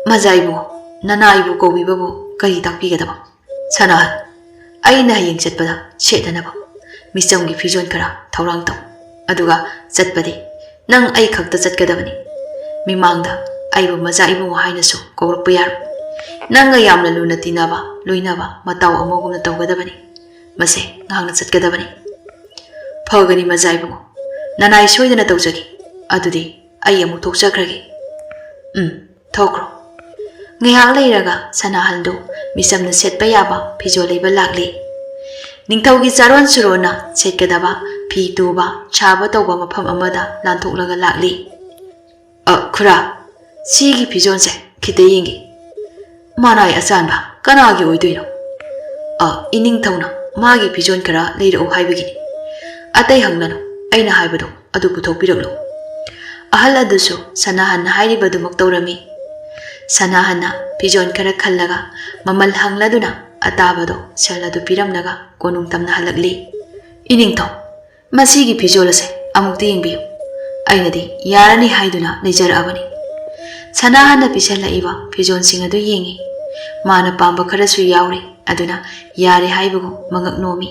ꯃꯖꯥ ꯏꯕꯨꯡꯉꯣ, ꯅꯅꯥ ꯏꯕꯨ ꯀꯧꯕꯤꯕꯕꯨ ꯀꯔꯤ ꯇꯥꯛꯄꯤꯒꯗꯕ? ꯁꯅꯥꯍꯜ, ꯑꯩꯅ ꯍꯌꯦꯡ ꯆꯠꯄꯗ ꯁꯦꯠꯅꯅꯕ ꯃꯤꯆꯝꯒꯤ ꯐꯤꯖꯣꯜ ꯈꯔ ꯊꯧꯔꯥꯡ ꯇꯧ꯫ ꯑꯗꯨꯒ ꯆꯠꯄꯗꯤ ꯅꯪ ꯑꯩ ꯈꯛꯇ ꯆꯠꯀꯗꯕꯅꯤ꯫ ꯃꯤꯃꯥꯡꯗ ꯑꯩꯕꯨ ꯃꯖꯥ ꯏꯕꯨꯡꯉꯣ ꯍꯥꯏꯅꯁꯨ ꯀꯧꯔꯛꯄ ꯌꯥꯔꯣꯏ꯫ ꯅꯪꯒ ꯌꯥꯝꯅ ꯂꯨꯅ ꯇꯤꯟꯅꯕ, ꯂꯣꯏꯅꯕ ꯃꯇꯥꯎ ꯑꯃꯒꯨꯝꯅ ꯇꯧꯒꯗꯕꯅꯤ꯫ ꯃꯁꯦ ꯉꯥꯡꯅ ꯆꯠꯀꯗꯕꯅꯤ꯫ ꯐꯒꯅꯤ ꯃꯖꯥ ꯏꯕꯨꯡꯉꯣ, ꯅꯅꯥꯏ ꯁꯣꯏꯗꯅ ꯇꯧꯖꯒꯦ꯫ ꯑꯗꯨꯗꯤ ꯑꯩ ꯑꯃꯨꯛ ꯊꯣꯛꯆꯈ꯭ꯔꯒꯦ꯫ ꯎꯝ, ꯊꯣꯛꯈ꯭ꯔꯣ꯫ ꯉꯥꯏꯍꯥꯛ ꯂꯩꯔꯒ ꯁꯅꯥꯍꯜꯗꯨ ꯃꯤꯆꯝꯅ ꯁꯦꯠꯄ ꯌꯥꯕ ꯐꯤꯖꯣꯜ ꯂꯩꯕ ꯂꯥꯛꯂꯤ꯫ ꯅꯤꯡꯊꯧꯒꯤ ꯆꯥꯔꯣꯟ ꯁꯨꯔꯣꯟꯅ ꯁꯦꯠꯀꯗꯕ ꯐꯤ ꯇꯨꯕ, ꯁꯥꯕ ꯇꯧꯕ ꯃꯐꯝ ꯑꯃꯗ ꯂꯥꯟꯊꯣꯛꯂꯒ ꯂꯥꯛꯂꯤ꯫ "ꯑ, ꯈꯨꯔꯥ, ꯁꯤꯒꯤ ꯐꯤꯖꯣꯜꯁꯦ ꯈꯤꯇ ꯌꯦꯡꯒꯦ꯫ ꯃꯅꯥꯏ ꯑꯆꯥꯟꯕ ꯀꯅꯥꯒꯤ ꯑꯣꯏꯗꯣꯏꯅꯣ?" "ꯑ, ꯏꯅꯤꯡꯊꯧꯅ ꯃꯥꯒꯤ ꯐꯤꯖꯣꯜ ꯈꯔ ꯂꯩꯔꯛꯎ ꯍꯥꯏꯕꯒꯤꯅꯤ꯫ ꯑꯇꯩ ꯍꯪꯂꯅꯨ, ꯑꯩꯅ ꯍꯥꯏꯕꯗꯣ ꯑꯗꯨ ꯄꯨꯊꯣꯛꯄꯤꯔꯛꯂꯨ꯫" ꯑꯍꯜ ꯑꯗꯨꯁꯨ ꯁꯅꯥꯍꯟꯅ ꯍꯥꯏꯔꯤꯕꯗꯨꯃꯛ ꯇꯧꯔꯝꯃꯤ꯫ ꯁꯅꯥꯍꯟꯅ ꯐꯤꯖꯣꯜ ꯈꯔ ꯈꯜꯂꯒ ꯃꯃꯜ ꯍꯪꯂꯗꯨꯅ ꯑꯇꯥꯕꯗꯣ ꯁꯦꯜ ꯑꯗꯨ ꯄꯤꯔꯝꯂꯒ ꯀꯣꯅꯨꯡ ꯇꯝꯅ ꯍꯜꯂꯛꯂꯤ꯫ "ꯏꯅꯤꯡꯊꯧ, ꯃꯁꯤꯒꯤ ꯐꯤꯖꯣꯜ ꯑꯁꯦ ꯑꯃꯨꯛꯇ ꯌꯦꯡꯕꯤꯌꯨ꯫ ꯑꯩꯅꯗꯤ ꯌꯥꯔꯅꯤ ꯍꯥꯏꯗꯨꯅ ꯂꯩꯖꯔꯛꯑꯕꯅꯤ꯫" ꯁꯅꯥꯍꯟꯅ ꯄꯤꯁꯜꯂꯛꯏꯕ ꯐꯤꯖꯣꯜꯁꯤꯡ ꯑꯗꯨ ꯌꯦꯡꯉꯤ꯫ ꯃꯥꯅ ꯄꯥꯝꯕ ꯈꯔꯁꯨ ꯌꯥꯎꯔꯤ, ꯑꯗꯨꯅ ꯌꯥꯔꯦ ꯍꯥꯏꯕꯒꯨꯝ ꯃꯉꯛ ꯅꯣꯝꯃꯤ꯫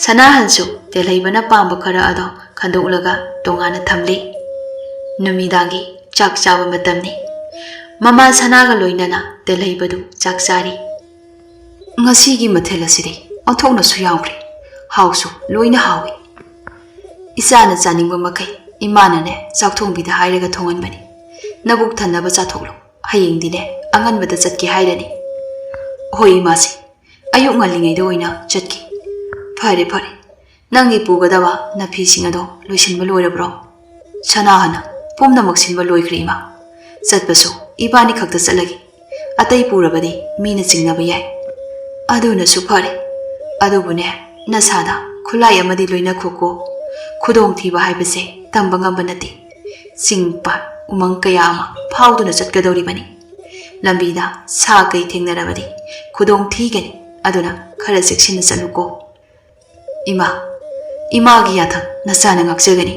ꯁꯅꯥꯍꯟꯁꯨ ꯇꯦꯜꯍꯩꯕꯅ ꯄꯥꯝꯕ ꯈꯔ ꯑꯗꯣ ꯈꯟꯗꯣꯛꯂꯒ ꯇꯣꯉꯥꯟꯅ ꯊꯝꯂꯤ꯫ ꯅꯨꯃꯤꯗꯥꯡꯒꯤ ꯆꯥꯛ ꯆꯥꯕ ꯃꯇꯝꯅꯤ꯫ ꯃꯃꯥ ꯁꯅꯥꯒ ꯂꯣꯏꯅꯅ ꯇꯦꯜꯍꯩꯕꯗꯨ ꯆꯥꯛ ꯆꯥꯔꯤ꯫ "ꯉꯁꯤꯒꯤ ꯃꯊꯦꯜ ꯑꯁꯤꯗꯤ ꯑꯣꯟꯊꯣꯛꯅꯁꯨ ꯌꯥꯝꯈ꯭ꯔꯦ, ꯍꯥꯎꯁꯨ ꯂꯣꯏꯅ ꯍꯥꯎꯏ꯫ ꯏꯆꯥꯅ ꯆꯥꯅꯤꯡꯕ ꯃꯈꯩ ꯏꯃꯥꯅꯅꯦ ꯆꯥꯛ ꯊꯣꯡꯕꯤꯗ ꯍꯥꯏꯔꯒ ꯊꯣꯡꯍꯟꯕꯅꯤ꯫ ꯅꯕꯨꯛ ꯊꯟꯅꯕ ꯆꯥꯊꯣꯛꯂꯣ, ꯍꯌꯦꯡꯗꯤꯅꯦ ꯑꯉꯟꯕꯗ ꯆꯠꯀꯦ ꯍꯥꯏꯔꯅꯤ꯫" "ꯍꯣꯏ ꯏꯃꯥꯁꯤ, ꯑꯌꯨꯛ ꯉꯜꯂꯤꯉꯩꯗ ꯑꯣꯏꯅ ꯆꯠꯀꯦ꯫" "ꯐꯔꯦ ꯐꯔꯦ, ꯅꯪꯒꯤ ꯄꯨꯒꯗꯕ ꯅꯐꯤꯁꯤꯡ ꯑꯗꯣ ꯂꯣꯏꯁꯤꯟꯕ ꯂꯣꯏꯔꯕ꯭ꯔꯣ?" "ꯁꯅꯥꯍꯟꯅ ꯄꯨꯝꯅꯃꯛ ꯁꯤꯟꯕ ꯂꯣꯏꯈ꯭ꯔꯦ ꯏꯃꯥ꯫ ꯆꯠꯄꯁꯨ ꯏꯕꯥꯅꯤ ꯈꯛꯇ ꯆꯠꯂꯒꯦ꯫ ꯑꯇꯩ ꯄꯨꯔꯕꯗꯤ ꯃꯤꯅ ꯆꯤꯡꯅꯕ ꯌꯥꯏ꯫" "ꯑꯗꯨꯅꯁꯨ ꯐꯔꯦ꯫ ꯑꯗꯨꯕꯨꯅꯦ, ꯅꯁꯥꯗ ꯈꯨꯠꯂꯥꯏ ꯑꯃꯗꯤ ꯂꯣꯏꯅꯈꯣꯀꯣ꯫ ꯈꯨꯗꯣꯡꯊꯤꯕ ꯍꯥꯏꯕꯁꯦ ꯇꯝꯕ ꯉꯝꯕ ꯅꯠꯇꯦ꯫ ꯆꯤꯡ ꯄꯥꯠ ꯎꯃꯪ ꯀꯌꯥ ꯑꯃ ꯐꯥꯎꯗꯨꯅ ꯆꯠꯀꯗꯧꯔꯤꯕꯅꯤ꯫ ꯂꯝꯕꯤꯗ ꯁꯥ ꯀꯩ ꯊꯦꯡꯅꯔꯕꯗꯤ ꯈꯨꯗꯣꯡ ꯊꯤꯒꯅꯤ꯫ ꯑꯗꯨꯅ ꯈꯔ ꯆꯦꯛꯁꯤꯟꯅ ꯆꯠꯂꯨꯀꯣ꯫" "ꯏꯃꯥ, ꯏꯃꯥꯒꯤ ꯌꯥꯊꯪ ꯅꯆꯥꯅ ꯉꯥꯛꯆꯒꯅꯤ꯫"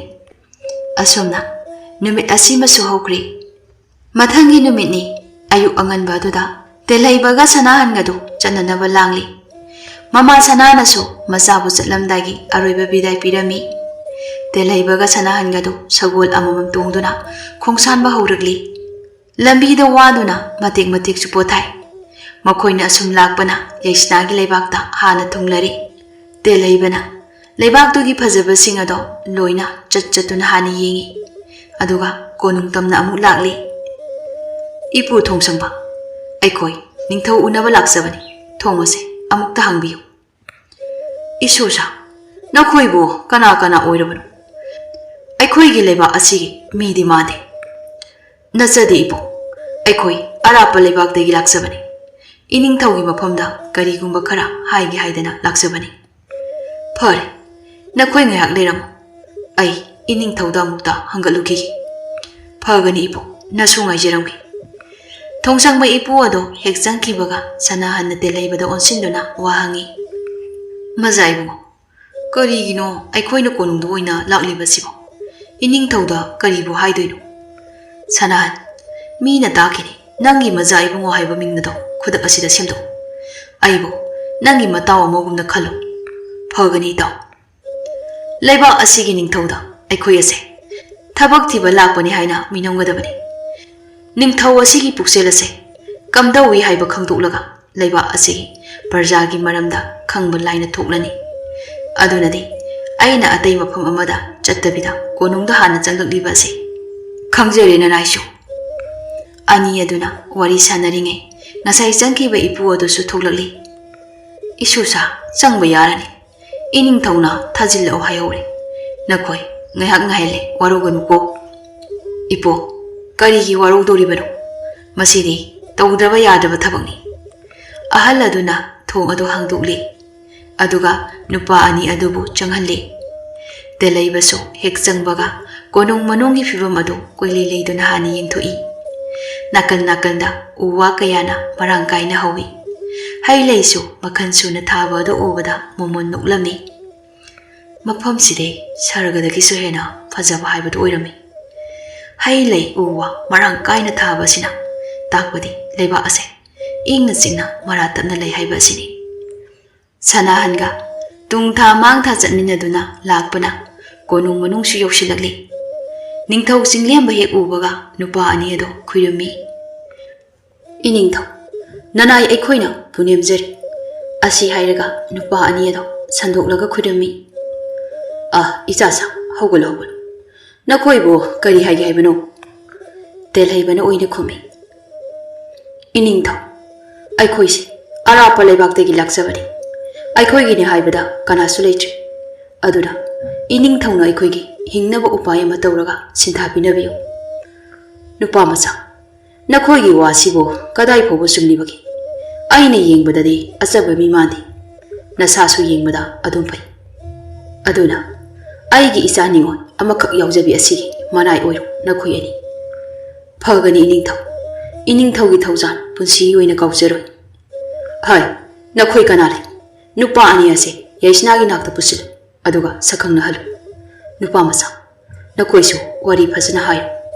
ꯑꯁꯨꯝꯅ ꯅꯨꯃꯤꯠ ꯑꯁꯤꯃꯁꯨ ꯍꯧꯈ꯭ꯔꯦ꯫ ꯃꯊꯪꯒꯤ ꯅꯨꯃꯤꯠꯅꯤ꯫ ꯑꯌꯨꯛ ꯑꯉꯟꯕ ꯑꯗꯨꯗ ꯇꯦꯜꯍꯩꯕꯒ ꯁꯅꯥꯍꯟꯒꯗꯨ ꯆꯠꯅꯅꯕ ꯂꯥꯡꯂꯤ꯫ ꯃꯃꯥ ꯁꯅꯥꯅꯁꯨ ꯃꯆꯥꯕꯨ ꯆꯠꯂꯝꯗꯥꯏꯒꯤ ꯑꯔꯣꯏꯕ ꯕꯤꯗꯥꯏ ꯄꯤꯔꯝꯃꯤ꯫ ꯇꯦꯜꯍꯩꯕꯒ ꯁꯅꯥꯍꯟꯒꯗꯨ ꯁꯒꯣꯜ ꯑꯃꯃꯝ ꯇꯣꯡꯗꯨꯅ ꯈꯣꯡꯁꯥꯟꯕ ꯍꯧꯔꯛꯂꯤ꯫ ꯂꯝꯕꯤꯗ ꯋꯥꯗꯨꯅ ꯃꯇꯦꯛ ꯃꯇꯦꯛꯁꯨ ꯄꯣꯊꯥꯏ꯫ ꯃꯈꯣꯏꯅ ꯑꯁꯨꯝ ꯂꯥꯛꯄꯅ ꯌꯩꯁꯅꯥꯒꯤ ꯂꯩꯕꯥꯛꯇ ꯍꯥꯟꯅ ꯊꯨꯡꯂꯔꯤ꯫ ꯇꯦꯜꯍꯩꯕꯅ ꯂꯩꯕꯥꯛꯇꯨꯒꯤ ꯐꯖꯕꯁꯤꯡ ꯑꯗꯣ ꯂꯣꯏꯅ ꯆꯠ ꯆꯠꯇꯨꯅ ꯍꯥꯟꯅ ꯌꯦꯡꯉꯤ꯫ ꯑꯗꯨꯒ ꯀꯣꯅꯨꯡ ꯇꯝꯅ ꯑꯃꯨꯛ ꯂꯥꯛꯂꯤ꯫ "ꯏꯄꯨ ꯊꯣꯡꯁꯪꯕ, ꯑꯩꯈꯣꯏ ꯅꯤꯡꯊꯧ ꯎꯅꯕ ꯂꯥꯛꯆꯕꯅꯤ꯫ ꯊꯣꯡ ꯑꯁꯦ ꯑꯃꯨꯛꯇ ꯍꯥꯡꯕꯤꯌꯨ꯫" "ꯏꯁꯣꯔꯁꯥ, ꯅꯈꯣꯏꯕꯨ ꯀꯅꯥ ꯀꯅꯥ ꯑꯣꯏꯔꯕꯅꯣ? ꯑꯩꯈꯣꯏꯒꯤ ꯂꯩꯕꯥꯛ ꯑꯁꯤꯒꯤ ꯃꯤꯗꯤ ꯃꯥꯟꯗꯦ꯫" "ꯅꯠꯆꯗꯦ ꯏꯄꯨ, ꯑꯩꯈꯣꯏ ꯑꯔꯥꯞꯄ ꯂꯩꯕꯥꯛꯇꯒꯤ ꯂꯥꯛꯆꯕꯅꯤ꯫ ꯏꯅꯤꯡꯊꯧꯒꯤ ꯃꯐꯝꯗ ꯀꯔꯤꯒꯨꯝꯕ ꯈꯔ ꯍꯥꯏꯒꯦ ꯍꯥꯏꯗꯅ ꯂꯥꯛꯆꯕꯅꯤ꯫" "ꯐꯔꯦ, ꯅꯈꯣꯏ ꯉꯥꯏꯍꯥꯛ ꯂꯩꯔꯝꯃꯨ꯫ ꯑꯩ ꯏꯅꯤꯡꯊꯧꯗ ꯑꯃꯨꯛꯇ ꯍꯪꯒꯠꯂꯨꯈꯤꯒꯦ꯫" "ꯐꯒꯅꯤ ꯏꯄꯨ, ꯅꯁꯨ ꯉꯥꯏꯖꯔꯝꯒꯦ꯫" ꯊꯣꯡꯁꯪꯕ ꯏꯄꯨ ꯑꯗꯣ ꯍꯦꯛ ꯆꯪꯈꯤꯕꯒ ꯁꯅꯥꯍꯟꯅ ꯇꯦꯜꯍꯩꯕꯗ ꯑꯣꯟꯁꯤꯟꯗꯨꯅ ꯋꯥ ꯍꯪꯉꯤ꯫ "ꯃꯖꯥ ꯏꯕꯨꯡꯉꯣ, "ꯀꯔꯤꯒꯤꯅꯣ ꯑꯩꯈꯣꯏꯅ ꯀꯣꯅꯨꯡꯗ ꯑꯣꯏꯅ ꯂꯥꯛꯂꯤꯕꯁꯤꯕꯣ? ꯏꯅꯤꯡꯊꯧꯗ ꯀꯔꯤꯕꯨ ꯍꯥꯏꯗꯣꯏꯅꯣ?" "ꯁꯅꯥꯍꯟ, ꯃꯤꯅ ꯇꯥꯈꯤꯅꯤ ꯅꯪꯒꯤ ꯃꯆꯥ ꯏꯕꯨꯡꯉꯣ ꯍꯥꯏꯕ ꯃꯤꯡ ꯑꯗꯣ ꯈꯨꯗꯛ ꯑꯁꯤꯗ ꯁꯦꯝꯗꯣꯛꯎ꯫ ꯑꯩꯕꯨ ꯅꯪꯒꯤ ꯃꯇꯥꯎ ꯑꯃꯒꯨꯝꯅ ꯈꯜꯂꯨ꯫ ꯐꯒꯅꯤ ꯏꯇꯥꯎ꯫ ꯂꯩꯕꯥꯛ ꯑꯁꯤꯒꯤ ꯅꯤꯡꯊꯧꯗ ꯑꯩꯈꯣꯏ ꯑꯁꯦ ꯊꯕꯛ ꯊꯤꯕ ꯂꯥꯛꯄꯅꯤ ꯍꯥꯏꯅ ꯃꯤꯅꯝꯒꯗꯕꯅꯤ꯫ ꯅꯤꯡꯊꯧ ꯑꯁꯤꯒꯤ ꯄꯨꯛꯆꯦꯜ ꯑꯁꯦ ꯀꯝꯗꯧꯏ ꯍꯥꯏꯕ ꯈꯪꯗꯣꯛꯂꯒ ꯂꯩꯕꯥꯛ ꯑꯁꯤꯒꯤ ꯄ꯭ꯔꯖꯥꯒꯤ ꯃꯔꯝꯗ ꯈꯪꯕ ꯂꯥꯏꯅ ꯊꯣꯛꯂꯅꯤ꯫ ꯑꯗꯨꯅꯗꯤ ꯑꯩꯅ ꯑꯇꯩ ꯃꯐꯝ ꯑꯃꯗ ꯆꯠꯇꯕꯤꯗ ꯀꯣꯅꯨꯡꯗ ꯍꯥꯟꯅ ꯆꯪꯂꯛꯂꯤꯕ ꯑꯁꯤ꯫ ꯈꯪꯖꯔꯦ ꯅꯅꯥꯏꯁꯨ꯫" ꯑꯅꯤ ꯑꯗꯨꯅ ꯋꯥꯔꯤ ꯁꯥꯟꯅꯔꯤꯉꯩ ꯉꯁꯥꯏ ꯆꯪꯈꯤꯕ ꯏꯄꯨ ꯑꯗꯨꯁꯨ ꯊꯣꯛꯂꯛꯂꯤ꯫ "ꯏꯁꯨꯁꯥ, ꯆꯪꯕ ꯌꯥꯔꯅꯤ꯫ ꯏꯅꯤꯡꯊꯧꯅ ꯊꯥꯖꯤꯜꯂꯛꯑꯣ ꯍꯥꯏꯍꯧꯔꯦ꯫ ꯅꯈꯣꯏ ꯉꯥꯏꯍꯥꯛ ꯉꯥꯏꯍꯜꯂꯦ, ꯋꯥꯔꯧꯒꯅꯨꯀꯣ꯫" "ꯏꯄꯨ, ꯀꯔꯤꯒꯤ ꯋꯥꯔꯧꯗꯣꯔꯤꯕꯅꯣ? ꯃꯁꯤꯗꯤ ꯇꯧꯗ꯭ꯔꯕ ꯌꯥꯗ꯭ꯔꯕ ꯊꯕꯛꯅꯤ꯫" ꯑꯍꯜ ꯑꯗꯨꯅ ꯊꯣꯡ ꯑꯗꯨ ꯍꯥꯡꯗꯣꯛꯂꯦ꯫ ꯑꯗꯨꯒ ꯅꯨꯄꯥ ꯑꯅꯤ ꯑꯗꯨꯕꯨ ꯆꯪꯍꯜꯂꯤ꯫ ꯇꯦꯂꯩꯕꯁꯨ ꯍꯦꯛ ꯆꯪꯕꯒ ꯀꯣꯅꯨꯡ ꯃꯅꯨꯡꯒꯤ ꯐꯤꯕꯝ ꯑꯗꯨ ꯀꯣꯏꯂꯩ ꯂꯩꯗꯨꯅ ꯍꯥꯟꯅ ꯌꯦꯡꯊꯣꯛꯏ꯫ ꯅꯥꯀꯜ ꯅꯥꯀꯜꯗ ꯎ ꯋꯥ ꯀꯌꯥꯅ ꯃꯔꯥꯡ ꯀꯥꯏꯅ ꯍꯧꯏ꯫ ꯍꯩ ꯂꯩꯁꯨ ꯃꯈꯜ ꯁꯨꯅ ꯊꯥꯕ ꯑꯗꯨ ꯎꯕꯗ ꯃꯣꯃꯣꯟ ꯅꯣꯛꯂꯝꯃꯤ꯫ ꯃꯐꯝꯁꯤꯗꯤ ꯁꯔꯒꯗꯒꯤꯁꯨ ꯍꯦꯟꯅ ꯐꯖꯕ ꯍꯥꯏꯕꯗꯨ ꯑꯣꯏꯔꯝꯃꯤ꯫ ꯍꯩ ꯂꯩ ꯎ ꯋꯥ ꯃꯔꯥꯡ ꯀꯥꯏꯅ ꯊꯥꯕ ꯑꯁꯤꯅ ꯇꯥꯛꯄꯗꯤ ꯂꯩꯕꯥꯛ ꯑꯁꯦ ꯏꯪꯅ ꯆꯤꯛꯅ ꯃꯔꯥ ꯇꯞꯅ ꯂꯩ ꯍꯥꯏꯕ ꯑꯁꯤꯅꯤ꯫ ꯁꯅꯥꯍꯟꯒ ꯇꯨꯡ ꯊꯥ ꯃꯥꯡ ꯊꯥ ꯆꯠꯃꯤꯟꯅꯗꯨꯅ ꯂꯥꯛꯄꯅ ꯀꯣꯅꯨꯡ ꯃꯅꯨꯡꯁꯨ ꯌꯧꯁꯤꯜꯂꯛꯂꯤ꯫ ꯅꯤꯡꯊꯧ ꯆꯤꯡꯂꯦꯝꯕ ꯍꯦꯛ ꯎꯕꯒ ꯅꯨꯄꯥ ꯑꯅꯤ ꯑꯗꯨ ꯈꯨꯔꯨꯝꯃꯤ꯫ "ꯏꯅꯤꯡꯊꯧ, ꯅꯅꯥꯏ ꯑꯩꯈꯣꯏꯅ ꯄꯨꯅꯦꯝꯖꯔꯤ꯫" ꯑꯁꯤ ꯍꯥꯏꯔꯒ ꯅꯨꯄꯥ ꯑꯅꯤ ꯑꯗꯨ ꯁꯟꯗꯣꯛꯂꯒ ꯈꯨꯔꯨꯝꯃꯤ꯫ "ꯑ, ꯏꯆꯥꯁꯥ, ꯍꯧꯒꯠꯂꯨ, ꯍꯧꯒꯠꯂꯨ꯫ ꯅꯈꯣꯏꯕꯨ ꯀꯔꯤ ꯍꯥꯏꯒꯦ ꯍꯥꯏꯕꯅꯣ?" ꯇꯦꯜꯍꯩꯕꯅ ꯑꯣꯏꯅ ꯈꯨꯝꯃꯤ꯫ "ꯏꯅꯤꯡꯊꯧ, ꯑꯩꯈꯣꯏꯁꯦ ꯑꯔꯥꯞꯄ ꯂꯩꯕꯥꯛꯇꯒꯤ ꯂꯥꯛꯆꯕꯅꯤ꯫ ꯑꯩꯈꯣꯏꯒꯤꯅꯤ ꯍꯥꯏꯕꯗ ꯀꯅꯥꯁꯨ ꯂꯩꯇ꯭ꯔꯤ꯫ ꯑꯗꯨꯅ ꯏꯅꯤꯡꯊꯧꯅ ꯑꯩꯈꯣꯏꯒꯤ ꯍꯤꯡꯅꯕ ꯎꯄꯥꯏ ꯑꯃ ꯇꯧꯔꯒ ꯁꯤꯟꯊꯥ ꯄꯤꯅꯕꯤꯌꯨ꯫" "ꯅꯨꯄꯥ ꯃꯆꯥ, ꯅꯈꯣꯏꯒꯤ ꯋꯥꯁꯤꯕꯨ ꯀꯗꯥꯏ ꯐꯥꯎꯕ ꯆꯨꯝꯂꯤꯕꯒꯦ? ꯑꯩꯅ ꯌꯦꯡꯕꯗꯗꯤ ꯑꯆꯝꯕ ꯃꯤ ꯃꯥꯟꯗꯦ꯫ ꯅꯁꯥꯁꯨ ꯌꯦꯡꯕꯗ ꯑꯗꯨꯝ ꯐꯩ꯫ ꯑꯗꯨꯅ ꯑꯩꯒꯤ ꯏꯆꯥ ꯅꯤꯉꯣꯜ ꯑꯃꯈꯛ ꯌꯥꯎꯖꯕꯤ ꯑꯁꯤꯒꯤ ꯃꯔꯥꯏ ꯑꯣꯏꯔꯣ ꯅꯈꯣꯏ ꯑꯅꯤ꯫" "ꯐꯒꯅꯤ ꯏꯅꯤꯡꯊꯧ꯫ ꯏꯅꯤꯡꯊꯧꯒꯤ ꯊꯧꯖꯥꯜ ꯄꯨꯟꯁꯤꯒꯤ ꯑꯣꯏꯅ ꯀꯥꯎꯖꯔꯣꯏ꯫" "ꯍꯥꯏ, ꯅꯈꯣꯏ ꯀꯅꯥ ꯂꯩ? ꯅꯨꯄꯥ ꯑꯅꯤ ꯑꯁꯦ ꯌꯥꯏꯁꯅꯥꯒꯤ ꯅꯥꯛꯇ ꯄꯨꯁꯤꯜꯂꯨ꯫ ꯑꯗꯨꯒ ꯁꯛꯈꯪꯅꯍꯜꯂꯨ꯫ ꯅꯨꯄꯥ ꯃꯆꯥ, ꯅꯈꯣꯏꯁꯨ ꯋꯥꯔꯤ ꯐꯖꯅ ꯍꯥꯏꯌꯨ꯫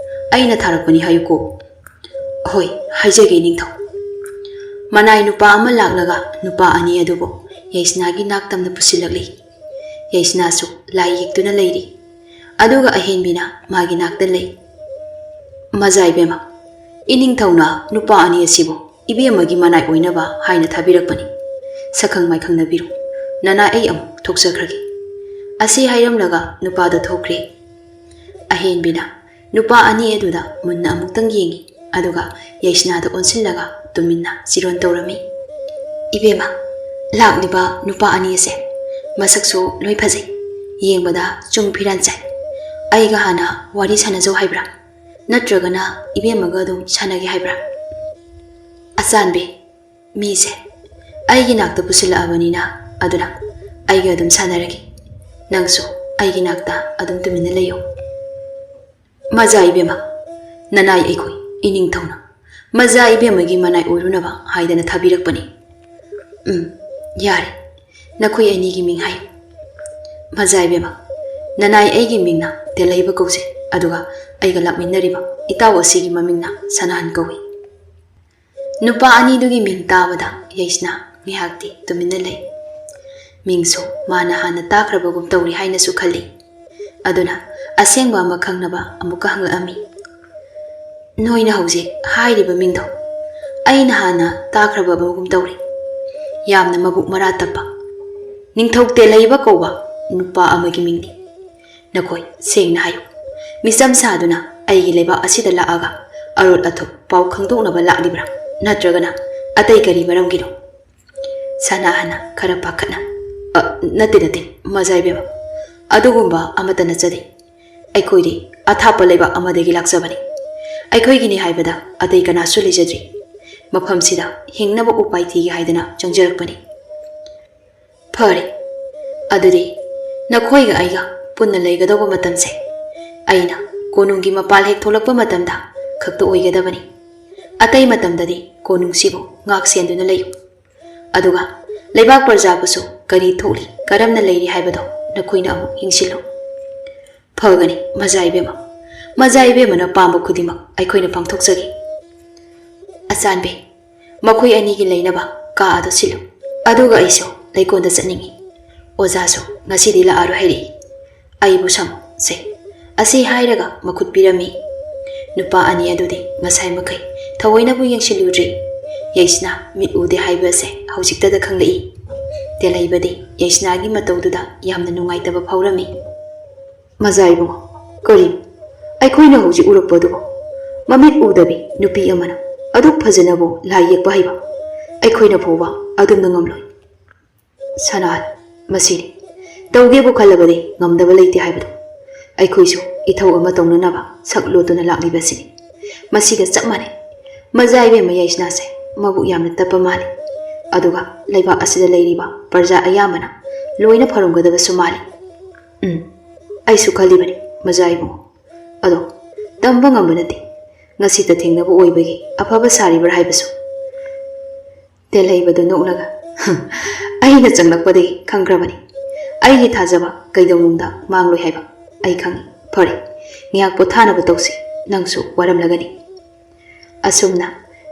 ꯑꯩꯅ ꯊꯥꯔꯛꯄꯅꯤ ꯍꯥꯏꯌꯨꯀꯣ꯫ ꯍꯣꯏ, ꯍꯥꯏꯖꯒꯦ ꯏꯅꯤꯡꯊꯧ꯫ ꯃꯅꯥꯏ ꯅꯨꯄꯥ ꯑꯃ ꯂꯥꯛꯂꯒ ꯅꯨꯄꯥ ꯑꯅꯤ ꯑꯗꯨꯕꯨ ꯌꯥꯏꯁꯅꯥꯒꯤ ꯅꯥꯛꯇꯝꯅ ꯄꯨꯁꯤꯜꯂꯛꯂꯤ꯫ ꯌꯥꯏꯁꯅꯥꯁꯨ ꯂꯥꯏ ꯌꯦꯛꯇꯨꯅ ꯂꯩꯔꯤ꯫ ꯑꯗꯨꯒ ꯑꯍꯦꯟꯕꯤꯅ ꯃꯥꯒꯤ ꯅꯥꯛꯇ ꯂꯩ꯫ ꯃꯖꯥ ꯏꯕꯦꯝꯃ, ꯏꯅꯤꯡꯊꯧꯅ ꯅꯨꯄꯥ ꯑꯅꯤ ꯑꯁꯤꯕꯨ ꯏꯕꯦꯝꯃꯒꯤ ꯃꯅꯥꯏ ꯑꯣꯏꯅꯕ ꯍꯥꯏꯅ ꯊꯥꯕꯤꯔꯛꯄꯅꯤ꯫ ꯁꯛꯈꯪ ꯃꯥꯏꯈꯪꯅꯕꯤꯔꯣ꯫ ꯅꯅꯥꯏ ꯑꯩ ꯑꯃꯨꯛ ꯊꯣꯛꯆꯈ꯭ꯔꯒꯦ꯫ ꯑꯁꯤ ꯍꯥꯏꯔꯝꯂꯒ ꯅꯨꯄꯥꯗꯣ ꯊꯣꯛꯈ꯭ꯔꯦ꯫ ꯑꯍꯦꯟꯕꯤꯅ ꯅꯨꯄꯥ ꯑꯅꯤ ꯑꯗꯨꯗ ꯃꯨꯟꯅ ꯑꯃꯨꯛꯇꯪ ꯌꯦꯡꯉꯤ꯫ ꯑꯗꯨꯒ ꯌꯥꯏꯁꯅꯥꯗ ꯑꯣꯟꯁꯤꯜꯂꯒ ꯇꯨꯃꯤꯟꯅ ꯆꯤꯔꯣꯟ ꯇꯧꯔꯝꯃꯤ꯫ ꯏꯕꯦꯝꯃ, ꯂꯥꯛꯂꯤꯕ ꯅꯨꯄꯥ ꯑꯅꯤ ꯑꯁꯦ ꯃꯁꯛꯁꯨ ꯂꯣꯏ ꯐꯖꯩ꯫ ꯌꯦꯡꯕꯗ ꯆꯨꯡ ꯐꯤꯔꯥꯟ ꯆꯥꯏ꯫ ꯑꯩꯒ ꯍꯥꯟꯅ ꯋꯥꯔꯤ ꯁꯥꯟꯅꯖꯧ ꯍꯥꯏꯕ꯭ꯔꯥ? ꯅꯠꯇ꯭ꯔꯒꯅ ꯏꯕꯦꯝꯃꯒ ꯑꯗꯨꯝ ꯁꯥꯟꯅꯒꯦ ꯍꯥꯏꯕ꯭ꯔꯥ? ꯑꯆꯥꯟꯕꯤ, ꯃꯤꯁꯦ ꯑꯩꯒꯤ ꯅꯥꯛꯇ ꯄꯨꯁꯤꯜꯂꯛꯑꯕꯅꯤꯅ, ꯑꯗꯨꯅ ꯑꯩꯒ ꯑꯗꯨꯝ ꯁꯥꯟꯅꯔꯒꯦ꯫ ꯅꯪꯁꯨ ꯑꯩꯒꯤ ꯅꯥꯛꯇ ꯑꯗꯨꯝ ꯇꯨꯃꯤꯟꯅ ꯂꯩꯌꯣ꯫ ꯃꯖꯥ ꯏꯕꯦꯝꯃ, ꯅꯅꯥꯏ ꯑꯩꯈꯣꯏ ꯏꯅꯤꯡꯊꯧꯅ ꯃꯖꯥ ꯏꯕꯦꯝꯃꯒꯤ ꯃꯅꯥꯏ ꯑꯣꯏꯔꯨꯅꯕ ꯍꯥꯏꯗꯅ ꯊꯥꯕꯤꯔꯛꯄꯅꯤ꯫ ꯎꯝ, ꯌꯥꯔꯦ, ꯅꯈꯣꯏ ꯑꯅꯤꯒꯤ ꯃꯤꯡ ꯍꯥꯏꯌꯨ꯫ ꯃꯖꯥ ꯏꯕꯦꯝꯃ, ꯅꯅꯥꯏ ꯑꯩꯒꯤ ꯃꯤꯡꯅ ꯇꯦꯜꯍꯩꯕ ꯀꯧꯖꯩ, ꯑꯗꯨꯒ ꯑꯩꯒ ꯂꯥꯛꯃꯤꯟꯅꯔꯤꯕ ꯏꯇꯥꯎ ꯑꯁꯤꯒꯤ ꯃꯃꯤꯡꯅ ꯁꯅꯥꯍꯟ ꯀꯧꯏ꯫ ꯅꯨꯄꯥ ꯑꯅꯤꯗꯨꯒꯤ ꯃꯤꯡ ꯇꯥꯕꯗ ꯌꯥꯏꯁꯅꯥ ꯉꯥꯏꯍꯥꯛꯇꯤ ꯇꯨꯃꯤꯟꯅ ꯂꯩ꯫ ꯃꯤꯡꯁꯨ ꯃꯥꯅ ꯍꯥꯟꯅ ꯇꯥꯈ꯭ꯔꯕꯒꯨꯝ ꯇꯧꯔꯤ ꯍꯥꯏꯅꯁꯨ ꯈꯜꯂꯤ꯫ ꯑꯗꯨꯅ ꯑꯁꯦꯡꯕ ꯑꯃ ꯈꯪꯅꯕ ꯑꯃꯨꯛꯀ ꯍꯪꯂꯛꯑꯝꯃꯤ꯫ ꯅꯣꯏꯅ ꯍꯧꯖꯤꯛ ꯍꯥꯏꯔꯤꯕ ꯃꯤꯡꯗꯣ ꯑꯩꯅ ꯍꯥꯟꯅ ꯇꯥꯈ꯭ꯔꯕꯒꯨꯝ ꯇꯧꯔꯤ꯫ ꯌꯥꯝꯅ ꯃꯕꯨꯛ ꯃꯔꯥ ꯇꯞꯄ, ꯅꯤꯡꯊꯧ ꯇꯦꯜꯍꯩꯕ ꯀꯧꯕ ꯅꯨꯄꯥ ꯑꯃꯒꯤ ꯃꯤꯡꯅꯤ꯫ ꯅꯈꯣꯏ ꯁꯦꯡꯅ ꯍꯥꯏꯌꯨ, ꯃꯤꯆꯝ ꯁꯥꯗꯨꯅ ꯑꯩꯒꯤ ꯂꯩꯕꯥꯛ ꯑꯁꯤꯗ ꯂꯥꯛꯑꯒ ꯑꯔꯣꯠ ꯑꯊꯨꯞ ꯄꯥꯎ ꯈꯪꯗꯣꯛꯅꯕ ꯂꯥꯛꯂꯤꯕ꯭ꯔꯥ? ꯅꯠꯇ꯭ꯔꯒꯅ ꯑꯇꯩ ꯀꯔꯤ ꯃꯔꯝꯒꯤꯅꯣ? ꯁꯅꯥꯍꯟꯅ ꯈꯔ ꯄꯥꯈꯠꯅ, "ꯑ, ꯅꯠꯇꯦ, ꯅꯠꯇꯦ, ꯃꯖꯥ ꯏꯕꯦꯝꯃ, ꯑꯗꯨꯒꯨꯝꯕ ꯑꯃꯠꯇ ꯅꯠꯆꯗꯦ꯫ ꯑꯩꯈꯣꯏꯗꯤ ꯑꯊꯥꯞꯄ ꯂꯩꯕꯥꯛ ꯑꯃꯗꯒꯤ ꯂꯥꯛꯆꯕꯅꯤ꯫ ꯑꯩꯈꯣꯏꯒꯤꯅꯤ ꯍꯥꯏꯕꯗ ꯑꯇꯩ ꯀꯅꯥꯁꯨ ꯂꯩꯖꯗ꯭ꯔꯤ꯫ ꯃꯐꯝꯁꯤꯗ ꯍꯤꯡꯅꯕ ꯎꯄꯥꯏ ꯊꯤꯒꯦ ꯍꯥꯏꯗꯅ ꯆꯪꯖꯔꯛꯄꯅꯤ"꯫ ꯐꯔꯦ, ꯑꯗꯨꯗꯤ ꯅꯈꯣꯏꯒ ꯑꯩꯒ ꯄꯨꯟꯅ ꯂꯩꯒꯗꯧꯕ ꯃꯇꯝꯁꯦ ꯑꯩꯅ ꯀꯣꯅꯨꯡꯒꯤ ꯃꯄꯥꯜ ꯍꯦꯛ ꯊꯣꯛꯂꯛꯄ ꯃꯇꯝꯗ ꯈꯛꯇ ꯑꯣꯏꯒꯗꯕꯅꯤ꯫ ꯑꯇꯩ ꯃꯇꯝꯗꯗꯤ ꯀꯣꯅꯨꯡꯁꯤꯕꯨ ꯉꯥꯛ ꯁꯦꯟꯗꯨꯅ ꯂꯩꯌꯨ꯫ ꯑꯗꯨꯒ ꯂꯩꯕꯥꯛ ꯄ꯭ꯔꯖꯥꯕꯨꯁꯨ ꯀꯔꯤ ꯊꯣꯛꯂꯤ, ꯀꯔꯝꯅ ꯂꯩꯔꯤ ꯍꯥꯏꯕꯗꯣ ꯅꯈꯣꯏꯅ ꯑꯃꯨꯛ ꯌꯦꯡꯁꯤꯜꯂꯨ꯫ ꯐꯒꯅꯤ, ꯃꯖꯥ ꯏꯕꯦꯝꯃ꯫ ꯃꯖꯥ ꯏꯕꯦꯝꯃꯅ ꯄꯥꯝꯕ ꯈꯨꯗꯤꯡꯃꯛ ꯑꯩꯈꯣꯏꯅ ꯄꯥꯡꯊꯣꯛꯆꯒꯦ꯫ ꯑꯆꯥꯟꯕꯤ, ꯃꯈꯣꯏ ꯑꯅꯤꯒꯤ ꯂꯩꯅꯕ ꯀꯥ ꯑꯗꯨ ꯁꯤꯜꯂꯨ꯫ ꯑꯗꯨꯒ ꯑꯩꯁꯨ ꯂꯩꯀꯣꯜꯗ ꯆꯠꯅꯤꯡꯏ꯫ ꯑꯣꯖꯥꯁꯨ ꯉꯁꯤꯗꯤ ꯂꯥꯛꯑꯔꯣꯏ ꯍꯥꯏꯔꯛꯏ꯫ ꯑꯩꯕꯨ ꯁꯝꯃꯨ ꯁꯦ꯫ ꯑꯁꯤ ꯍꯥꯏꯔꯒ ꯃꯈꯨꯠ ꯄꯤꯔꯝꯃꯤ꯫ ꯅꯨꯄꯥ ꯑꯅꯤ ꯑꯗꯨꯗꯤ ꯉꯁꯥꯏ ꯃꯈꯩ ꯊꯑꯣꯏꯅꯕꯨ ꯌꯦꯡꯁꯤꯜꯂꯨꯗ꯭ꯔꯤ꯫ ꯌꯩꯁꯅꯥ ꯃꯤꯠ ꯎꯗꯦ ꯍꯥꯏꯕ ꯑꯁꯦ ꯍꯧꯖꯤꯛꯇꯗ ꯈꯪꯂꯛꯏ꯫ ꯇꯦꯜꯍꯩꯕꯗꯤ ꯌꯩꯁꯅꯥꯒꯤ ꯃꯇꯧꯗꯨꯗ ꯌꯥꯝꯅ ꯅꯨꯡꯉꯥꯏꯇꯕ ꯐꯥꯎꯔꯝꯃꯤ꯫ ꯃꯖꯥ ꯏꯕꯨꯡꯉꯣ, ꯀꯔꯤ? ꯑꯩꯈꯣꯏꯅ ꯍꯧꯖꯤꯛ ꯎꯔꯛꯄ ꯑꯗꯨꯕꯨ? ꯃꯃꯤꯠ ꯎꯗꯕꯤ ꯅꯨꯄꯤ ꯑꯃꯅ ꯑꯗꯨꯛ ꯐꯖꯅꯕꯨ ꯂꯥꯏ ꯌꯦꯛꯄ ꯍꯩꯕ? ꯑꯩꯈꯣꯏꯅ ꯐꯥꯎꯕ ꯑꯗꯨꯝꯅ ꯉꯝꯂꯣꯏ꯫ ꯁꯅꯥꯍꯜ, ꯃꯁꯤꯅꯤ꯫ ꯇꯧꯒꯦꯕꯨ ꯈꯜꯂꯕꯗꯤ ꯉꯝꯗꯕ ꯂꯩꯇꯦ ꯍꯥꯏꯕꯗꯣ꯫ ꯑꯩꯈꯣꯏꯁꯨ ꯏꯊꯧ ꯑꯃ ꯇꯧꯅꯅꯕ ꯁꯛ ꯂꯣꯠꯇꯨꯅ ꯂꯥꯛꯂꯤꯕꯁꯤꯅꯤ꯫ ꯃꯁꯤꯒ ꯆꯞ ꯃꯥꯟꯅꯩ꯫ ꯃꯖꯥ ꯏꯕꯦꯝꯃ ꯌꯩꯁꯅꯥꯁꯦ ꯃꯕꯨꯛ ꯌꯥꯝꯅ ꯇꯞꯄ ꯃꯥꯜꯂꯤ꯫ ꯑꯗꯨꯒ ꯂꯩꯕꯥꯛ ꯑꯁꯤꯗ ꯂꯩꯔꯤꯕ ꯄ꯭ꯔꯖꯥ ꯑꯌꯥꯝꯕꯅ ꯂꯣꯏꯅ ꯐꯔꯝꯒꯗꯕꯁꯨ ꯃꯥꯜꯂꯤ꯫ ꯎꯝ, ꯑꯩꯁꯨ ꯈꯜꯂꯤꯕꯅꯤ, ꯃꯖꯥ ꯏꯕꯨꯡꯉꯣ꯫ ꯑꯗꯣ ꯇꯝꯕ ꯉꯝꯕ ꯅꯠꯇꯦ꯫ ꯉꯁꯤꯇ ꯊꯦꯡꯅꯕ ꯑꯣꯏꯕꯒꯤ ꯑꯐꯕ ꯁꯥꯔꯤꯕ꯭ꯔꯥ ꯍꯥꯏꯕꯁꯨ꯫ ꯇꯦꯜꯍꯩꯕꯗꯨ ꯅꯣꯛꯂꯒ, "ꯑꯩꯅ ꯆꯪꯂꯛꯄꯗꯒꯤ ꯈꯪꯈ꯭ꯔꯕꯅꯤ꯫ ꯑꯩꯒꯤ ꯊꯥꯖꯕ ꯀꯩꯗꯧꯅꯨꯡꯗ ꯃꯥꯡꯂꯣꯏ ꯍꯥꯏꯕ ꯑꯩ ꯈꯪꯏ꯫ ꯐꯔꯦ, ꯉꯥꯏꯍꯥꯛ ꯄꯣꯊꯥꯅꯕ ꯇꯧꯁꯤ꯫ ꯅꯪꯁꯨ ꯋꯥꯔꯝꯂꯒꯅꯤ꯫" ꯑꯁꯨꯝꯅ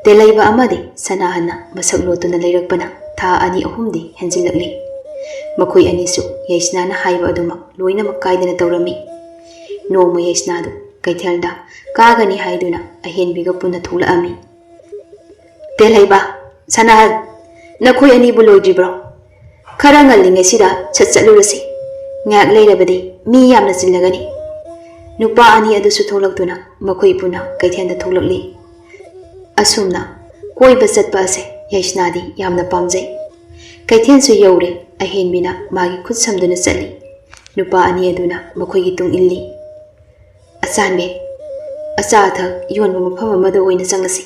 ꯇꯦꯜꯍꯩꯕ ꯑꯃꯗꯤ ꯁꯅꯥꯍꯟꯅ ꯃꯁꯛ ꯂꯣꯠꯇꯨꯅ ꯂꯩꯔꯛꯄꯅ ꯊꯥ ꯑꯅꯤ ꯑꯍꯨꯝꯗꯤ ꯍꯦꯟꯖꯤꯜꯂꯛꯂꯤ꯫ ꯃꯈꯣꯏ ꯑꯅꯤꯁꯨ ꯌꯩꯁꯅꯥꯅ ꯍꯥꯏꯕ ꯑꯗꯨꯃꯛ ꯂꯣꯏꯅꯃꯛ ꯀꯥꯏꯗꯅ ꯇꯧꯔꯝꯃꯤ꯫ ꯅꯣꯡꯃ ꯌꯩꯁꯅꯥꯗꯨ ꯀꯩꯊꯦꯜꯗ ꯀꯥꯒꯅꯤ ꯍꯥꯏꯗꯨꯅ ꯑꯍꯦꯟꯕꯤꯒ ꯄꯨꯟꯅ ꯊꯣꯛꯂꯛꯑꯝꯃꯤ꯫ "ꯇꯦꯜꯍꯩꯕ, ꯁꯅꯥꯍꯟ, ꯅꯈꯣꯏ ꯑꯅꯤꯕꯨ ꯂꯣꯏꯗ꯭ꯔꯤꯕ꯭ꯔꯣ? ꯈꯔ ꯉꯜꯂꯤꯉꯩꯁꯤꯗ ꯁꯠ ꯆꯠꯂꯨꯔꯁꯤ꯫ ꯉꯥꯏꯍꯥꯛ ꯂꯩꯔꯕꯗꯤ ꯃꯤ ꯌꯥꯝꯅ ꯆꯤꯜꯂꯒꯅꯤ꯫" ꯅꯨꯄꯥ ꯑꯅꯤ ꯑꯗꯨꯁꯨ ꯊꯣꯛꯂꯛꯇꯨꯅ ꯃꯈꯣꯏ ꯄꯨꯟꯅ ꯀꯩꯊꯦꯜꯗ ꯊꯣꯛꯂꯛꯂꯤ꯫ ꯑꯁꯨꯝꯅ ꯀꯣꯏꯕ ꯆꯠꯄ ꯑꯁꯦ ꯌꯩꯁꯅꯥꯗꯤ ꯌꯥꯝꯅ ꯄꯥꯝꯖꯩ꯫ ꯀꯩꯊꯦꯜꯁꯨ ꯌꯧꯔꯦ꯫ ꯑꯍꯦꯟꯕꯤꯅ ꯃꯥꯒꯤ ꯈꯨꯠ ꯁꯝꯗꯨꯅ ꯆꯠꯂꯤ꯫ ꯅꯨꯄꯥ ꯑꯅꯤ ꯑꯗꯨꯅ ꯃꯈꯣꯏꯒꯤ ꯇꯨꯡ ꯏꯜꯂꯤ꯫ "ꯑꯆꯥꯟꯕꯤ, ꯑꯆꯥ ꯑꯊꯛ ꯌꯣꯟꯕ ꯃꯐꯝ ꯑꯃꯗ ꯑꯣꯏꯅ ꯆꯪꯉꯁꯤ꯫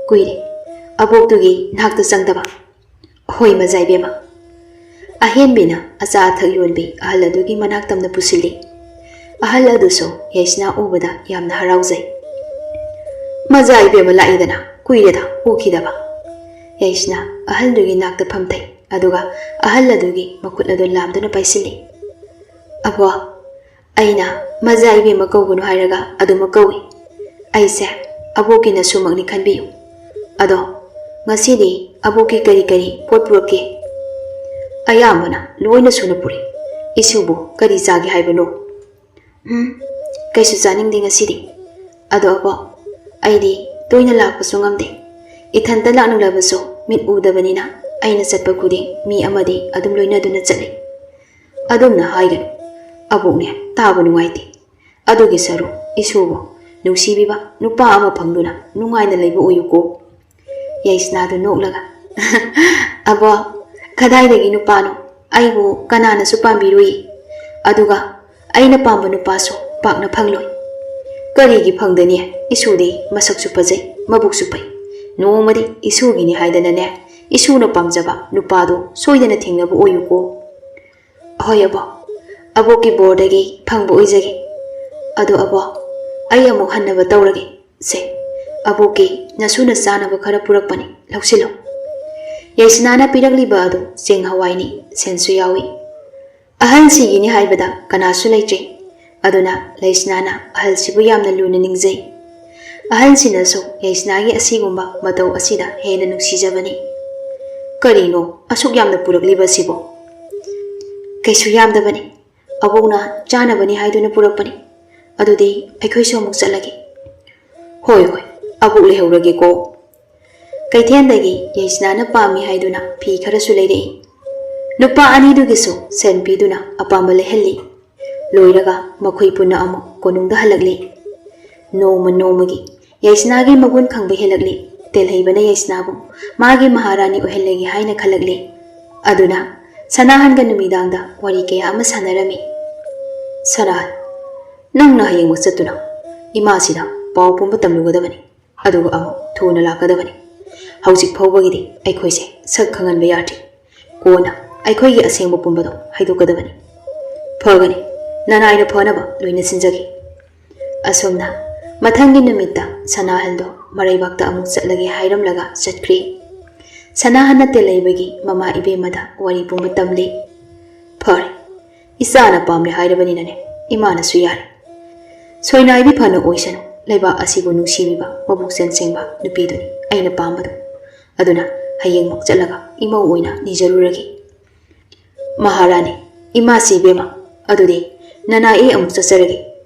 ꯀꯨꯏꯔꯦ ꯑꯕꯣꯛꯇꯨꯒꯤ ꯅꯥꯛꯇ ꯆꯪꯗꯕ꯫" "ꯍꯣꯏ, ꯃꯖꯥ ꯏꯕꯦꯝꯃ꯫" ꯑꯍꯦꯟꯕꯤꯅ ꯑꯆꯥ ꯑꯊꯛ ꯌꯣꯟꯕꯤ ꯑꯍꯜ ꯑꯗꯨꯒꯤ ꯃꯅꯥꯛ ꯇꯝꯅ ꯄꯨꯁꯤꯜꯂꯤ꯫ ꯑꯍꯜ ꯑꯗꯨꯁꯨ ꯌꯩꯁꯅꯥ ꯎꯕꯗ ꯌꯥꯝꯅ ꯍꯔꯥꯎꯖꯩ꯫ "ꯃꯖꯥ ꯏꯕꯦꯝꯃ ꯂꯥꯛꯏꯗꯅ, ꯀꯨꯏꯔꯦꯗ ꯎꯈꯤꯗꯕ꯫" ꯌꯩꯁꯅꯥ ꯑꯍꯜꯗꯨꯒꯤ ꯅꯥꯛꯇ ꯐꯝꯊꯩ꯫ ꯑꯗꯨꯒ ꯑꯍꯜ ꯑꯗꯨꯒꯤ ꯃꯈꯨꯠ ꯑꯗꯨ ꯂꯥꯝꯗꯨꯅ ꯄꯥꯏꯁꯤꯜꯂꯤ꯫ ꯑꯕꯣ, ꯑꯩꯅ ꯃꯖꯥ ꯏꯕꯦꯝꯃ ꯀꯧꯒꯅꯨ ꯍꯥꯏꯔꯒ ꯑꯗꯨꯃꯛ ꯀꯧꯏ꯫ ꯑꯩꯁꯦ ꯑꯕꯣꯛꯀꯤ ꯅꯁꯨꯃꯛꯅꯤ ꯈꯟꯕꯤꯌꯨ꯫ ꯑꯗꯣ ꯉꯁꯤꯗꯤ ꯑꯕꯣꯛꯀꯤ ꯀꯔꯤ ꯀꯔꯤ ꯄꯣꯠ ꯄꯨꯔꯛꯀꯦ? ꯑꯌꯥꯝꯕꯅ ꯂꯣꯏꯅ ꯁꯨꯅ ꯄꯨꯔꯛꯏ꯫ ꯏꯁꯨꯕꯨ ꯀꯔꯤ ꯆꯥꯒꯦ ꯍꯥꯏꯕꯅꯣ? ꯎꯝ, ꯀꯩꯁꯨ ꯆꯥꯅꯤꯡꯗꯦ ꯉꯁꯤꯗꯤ꯫ ꯑꯗꯣ ꯑꯕꯣꯛ, ꯑꯩꯗꯤ ꯇꯣꯏꯅ ꯂꯥꯛꯄꯁꯨ ꯉꯝꯗꯦ꯫ ꯏꯊꯟꯇ ꯂꯥꯛꯅꯤꯡꯂꯕꯁꯨ ꯃꯤꯠ ꯎꯗꯕꯅꯤꯅ ꯑꯩꯅ ꯆꯠꯄ ꯈꯨꯗꯤꯡ ꯃꯤ ꯑꯃꯗꯤ ꯑꯗꯨꯝ ꯂꯣꯏꯅꯗꯨꯅ ꯆꯠꯂꯤ꯫ ꯑꯗꯨꯝꯅ ꯍꯥꯏꯒꯅꯨ꯫ ꯑꯕꯣꯛꯅꯦ ꯇꯥꯕ ꯅꯨꯡꯉꯥꯏꯇꯦ꯫ ꯑꯗꯨꯒꯤ ꯁꯔꯨꯛ ꯏꯁꯨꯕꯨ ꯅꯨꯡꯁꯤꯕꯤꯕ ꯅꯨꯄꯥ ꯑꯃ ꯐꯪꯗꯨꯅ ꯅꯨꯡꯉꯥꯏꯅ ꯂꯩꯕ ꯑꯣꯏꯌꯨꯀꯣ꯫ ꯌꯥꯏꯁꯅꯥꯗꯨ ꯅꯣꯛꯂꯒ, "ꯑꯕꯣ, ꯀꯗꯥꯏꯗꯒꯤ ꯅꯨꯄꯥꯅꯣ? ꯑꯩꯕꯨ ꯀꯅꯥꯅꯁꯨ ꯄꯥꯝꯕꯤꯔꯣꯏ꯫ ꯑꯗꯨꯒ ꯑꯩꯅ ꯄꯥꯝꯕ ꯅꯨꯄꯥꯁꯨ ꯄꯥꯛꯅ ꯐꯪꯂꯣꯏ꯫" "ꯀꯔꯤꯒꯤ ꯐꯪꯗꯅꯤ? ꯏꯁꯨꯗꯤ ꯃꯁꯛꯁꯨ ꯐꯖꯩ, ꯃꯕꯨꯛꯁꯨ ꯐꯩ꯫ ꯅꯣꯡꯃꯗꯤ ꯏꯁꯨꯒꯤꯅꯤ ꯍꯥꯏꯗꯅꯅꯦ, ꯏꯁꯨꯅ ꯄꯥꯝꯖꯕ ꯅꯨꯄꯥꯗꯣ ꯁꯣꯏꯗꯅ ꯊꯦꯡꯅꯕ ꯑꯣꯏꯌꯨꯀꯣ꯫" "ꯍꯣꯏ ꯑꯕꯣ, ꯑꯕꯣꯛꯀꯤ ꯕꯣꯔꯗꯒꯤ ꯐꯪꯕ ꯑꯣꯏꯖꯒꯦ꯫ ꯑꯗꯣ ꯑꯕꯣ, ꯑꯩ ꯑꯃꯨꯛ ꯍꯟꯅꯕ ꯇꯧꯔꯒꯦ꯫ ꯁꯦ, ꯑꯕꯣꯛꯀꯤ ꯅꯁꯨꯅ ꯆꯥꯅꯕ ꯈꯔ ꯄꯨꯔꯛꯄꯅꯤ, ꯂꯧꯁꯤꯜꯂꯣ꯫" ꯌꯥꯏꯁꯅꯥꯅ ꯄꯤꯔꯛꯂꯤꯕ ꯑꯗꯨ ꯆꯦꯡ ꯍꯋꯥꯏꯅꯤ, ꯁꯦꯟꯁꯨ ꯌꯥꯎꯏ꯫ ꯑꯍꯜꯁꯤꯒꯤꯅꯤ ꯍꯥꯏꯕꯗ ꯀꯅꯥꯁꯨ ꯂꯩꯇ꯭ꯔꯦ꯫ ꯑꯗꯨꯅ ꯂꯩꯁꯅꯥꯅ ꯑꯍꯜꯁꯤꯕꯨ ꯌꯥꯝꯅ ꯂꯨꯅ ꯅꯤꯡꯖꯩ꯫ ꯑꯍꯜꯁꯤꯅꯁꯨ ꯌꯥꯏꯁꯅꯥꯒꯤ ꯑꯁꯤꯒꯨꯝꯕ ꯃꯇꯧ ꯑꯁꯤꯗ ꯍꯦꯟꯅ ꯅꯨꯡꯁꯤꯖꯕꯅꯤ꯫ "ꯀꯔꯤꯅꯣ ꯑꯁꯨꯛ ꯌꯥꯝꯅ ꯄꯨꯔꯛꯂꯤꯕꯁꯤꯕꯣ?" "ꯀꯩꯁꯨ ꯌꯥꯝꯗꯕꯅꯤ꯫ ꯑꯕꯣꯛꯅ ꯆꯥꯅꯕꯅꯤ ꯍꯥꯏꯗꯨꯅ ꯄꯨꯔꯛꯄꯅꯤ꯫ ꯑꯗꯨꯗꯤ ꯑꯩꯈꯣꯏꯁꯨ ꯑꯃꯨꯛ ꯆꯠꯂꯒꯦ꯫" "ꯍꯣꯏ, ꯍꯣꯏ, ꯑꯕꯣꯛ ꯂꯩꯍꯧꯔꯒꯦꯀꯣ꯫" ꯀꯩꯊꯦꯜꯗꯒꯤ ꯌꯥꯏꯁꯅꯥꯅ ꯄꯥꯝꯃꯤ ꯍꯥꯏꯗꯨꯅ ꯐꯤ ꯈꯔꯁꯨ ꯂꯩꯔꯛꯏ꯫ ꯅꯨꯄꯥ ꯑꯅꯤꯗꯨꯒꯤꯁꯨ ꯁꯦꯟ ꯄꯤꯗꯨꯅ ꯑꯄꯥꯝꯕ ꯂꯩꯍꯜꯂꯤ꯫ ꯂꯣꯏꯔꯒ ꯃꯈꯣꯏ ꯄꯨꯟꯅ ꯑꯃꯨꯛ ꯀꯣꯅꯨꯡꯗ ꯍꯜꯂꯛꯂꯤ꯫ ꯅꯣꯡꯃ ꯅꯣꯡꯃꯒꯤ ꯌꯥꯏꯁꯅꯥꯒꯤ ꯃꯒꯨꯟ ꯈꯪꯕ ꯍꯦꯜꯂꯛꯂꯤ꯫ ꯇꯦꯜꯍꯩꯕꯅ ꯌꯥꯏꯁꯅꯥꯕꯨ ꯃꯥꯒꯤ ꯃꯍꯥꯔꯥꯅꯤ ꯑꯣꯏꯍꯜꯂꯒꯦ ꯍꯥꯏꯅ ꯈꯜꯂꯛꯂꯤ꯫ ꯑꯗꯨꯅ ꯁꯅꯥꯍꯟꯒ ꯅꯨꯃꯤꯗꯥꯡꯗ ꯋꯥꯔꯤ ꯀꯌꯥ ꯑꯃ ꯁꯥꯟꯅꯔꯝꯃꯤ꯫ "ꯁꯅꯥꯍꯟ, ꯅꯪꯅ ꯍꯌꯦꯡꯃꯛ ꯆꯠꯇꯨꯅ ꯏꯃꯥꯁꯤꯗ ꯄꯥꯎ ꯄꯨꯝꯕ ꯇꯝꯂꯨꯒꯗꯕꯅꯤ꯫ ꯑꯗꯨꯒ ꯑꯃꯨꯛ ꯊꯨꯅ ꯂꯥꯛꯀꯗꯕꯅꯤ꯫ ꯍꯧꯖꯤꯛ ꯐꯥꯎꯕꯒꯤꯗꯤ ꯑꯩꯈꯣꯏꯁꯦ ꯁꯛ ꯈꯪꯍꯟꯕ ꯌꯥꯗ꯭ꯔꯤ꯫ ꯀꯣꯟꯅ ꯑꯩꯈꯣꯏꯒꯤ ꯑꯁꯦꯡꯕ ꯄꯨꯝꯕꯗꯣ ꯍꯥꯏꯗꯣꯛꯀꯗꯕꯅꯤ꯫" "ꯐꯒꯅꯤ, ꯅꯅꯥꯏꯅ ꯐꯅꯕ ꯂꯣꯏꯅ ꯁꯤꯟꯖꯒꯦ꯫" ꯑꯁꯨꯝꯅ ꯃꯊꯪꯒꯤ ꯅꯨꯃꯤꯠꯇ ꯁꯅꯥꯍꯜꯗꯣ ꯃꯔꯩꯕꯥꯛꯇ ꯑꯃꯨꯛ ꯆꯠꯂꯒꯦ ꯍꯥꯏꯔꯝꯂꯒ ꯆꯠꯈ꯭ꯔꯤ꯫ ꯁꯅꯥꯍꯟꯅ ꯇꯦꯜꯂꯩꯕꯒꯤ ꯃꯃꯥ ꯏꯕꯦꯝꯃꯗ ꯋꯥꯔꯤ ꯄꯨꯝꯕ ꯇꯝꯂꯤ꯫ "ꯐꯔꯦ, ꯏꯆꯥꯅ ꯄꯥꯝꯃꯦ ꯍꯥꯏꯔꯕꯅꯤꯅꯅꯦ, ꯏꯃꯥꯅꯁꯨ ꯌꯥꯔꯦ꯫ ꯁꯣꯏꯅꯥꯏꯕꯤ ꯐꯅ ꯑꯣꯏꯁꯅꯨ, ꯂꯩꯕꯥꯛ ꯑꯁꯤꯕꯨ ꯅꯨꯡꯁꯤꯕꯤꯕ ꯃꯕꯨꯛ ꯆꯦꯟ ꯁꯦꯡꯕ ꯅꯨꯄꯤꯗꯨꯅꯤ ꯑꯩꯅ ꯄꯥꯝꯕꯗꯣ꯫ ꯑꯗꯨꯅ ꯍꯌꯦꯡꯃꯛ ꯆꯠꯂꯒ ꯏꯃꯧ ꯑꯣꯏꯅ ꯅꯤꯖꯔꯨꯔꯒꯦ꯫ ꯃꯍꯥꯔꯥꯅꯤ, ꯏꯃꯥꯁꯤ ꯏꯕꯦꯝꯃ, ꯑꯗꯨꯗꯤ ꯅꯅꯥꯏ ꯑꯩ ꯑꯃꯨꯛ ꯆꯠꯆꯔꯒꯦ꯫